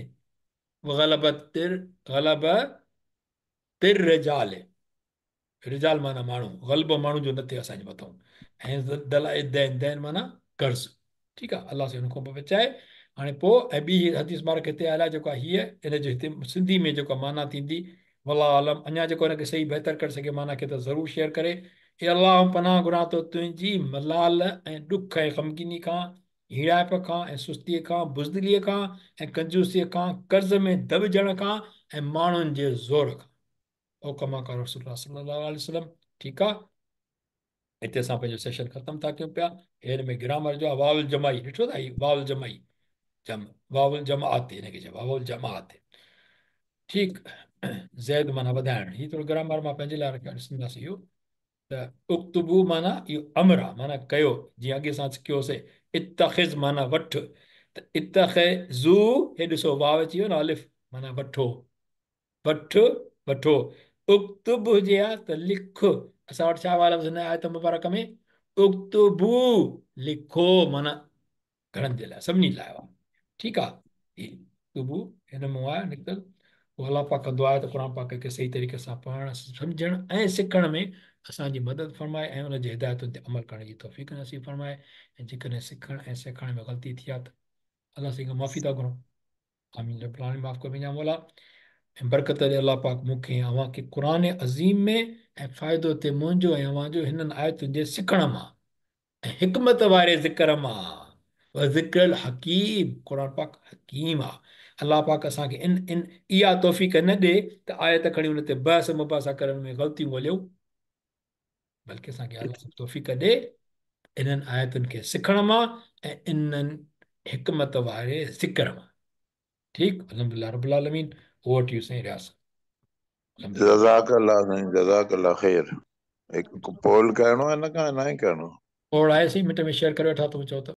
وغلبة غلبة الرجال، رجال معنيٰ ماڻهو، غلبو ماڻهو جو نه ٿئي اسان جي مٿئون، ۽ ضلع الدين، دين معنيٰ قرض، ٺيڪ آ، الله سائين ان کان به بچائي. هاڻي پوء ۽ ٻي هي حديث مبارڪ هتي آيل آهي جيڪو آهي هيء ان جو هتي سنڌي ۾ جيڪو معنيٰ ٿيندي والله اعلم، اڃا جيڪو ان کي صحيح بهتر ڪري سگهي معنيٰ کي ته ضرور شيئر ڪري. اي الله آئون پناهه گهران ٿو تنهنجي ملال ۽ ڏک ۽ غمگيني کان، هيڻائپ کان ۽ سستيء کان، بزدليء کان ۽ ڪنجوسيء کان، قرض ۾ دٻجڻ کان ۽ ماڻهن جي زور کان. او ڪما قال رسول الله صلي الله عليه وسلم. ٺيڪ آ، هتي اسان پنهنجو سيشن ختم ٿا ڪيون پيا. هن ۾ گرامر جو آ واو الجماعي ڏٺو ٿا، هي واو الجماعي جم واو الجماعت هن کي چئبو آ واو الجماعت. ٺيڪ، زيد معنيٰ وڌائڻ، هي ٿورو گرامر مان پنهنجي لاء رکيو، ڏسنداسين اهو ته اڪتبو معنيٰ اهو امر آ معنيٰ ڪيو، جيئن اڳي اسان سکيوسي اتخذ معنيٰ وٺ، ته اتخذو هي ڏسو واو اچي ويو نه الف معنيٰ وٺو، وٺ، وٺو. اڪتب هجي ها ته لک. اسان وٽ ڇا هئا لفظ هن آيت مبارڪ ۾ اڪتبو لکو معنيٰ گهڻن جي لاء سڀني لاء هئا. ٺيڪ آ. هي اڪتبو هن مون آهي نڪتل. پوء الله پاڪ کان دعا آهي ته قرآن پاڪ کي صحيح طريقي سان پڙهڻ، سمجهڻ ۽ سکڻ ۾ اسان جي مدد فرمائي ۽ ان جي هدايتن تي عمل ڪرڻ جي توفيق نصيب فرمائي ۽ جيڪڏهن سکڻ ۽ سيکارڻ ۾ غلطي ٿي آ ته الله سائين کان معافي ٿا گهرون. آمين رب العالمين معاف ڪر منهنجا مولا ۽ برڪت ڏي الله پاڪ مون کي ۽ اوهان کي قرآن عظيم ۾ ۽ فائدو ٿئي منهنجو ۽ اوهان جو هنن آيتن جي سکڻ مان ۽ حڪمت واري ذڪر مان وذڪر الحڪيم قرآن پاڪ حڪيم آ الله پاڪ اسان کي ان ان اها توفيق نه ڏي ته آيت کڻي ان تي بحث مباحثا ڪرڻ ۾ غلطيون ڳوليون بلڪه اسان کي الله توفيق ڏي انهن آيتن کي سکڻ مان ۽ انهن حڪمت واري ذڪر مان. ٺيڪ الحمدلله رب العالمين. اوور ٽو you سائين رياض. جزاڪ الله سائين جزاڪ الله خير. هڪ پول ڪرڻو آهي نه کان ناهي ڪرڻو؟ پول آهي سائين منٽ ۾ شيئر ڪري وٺان ٿو چئو ته.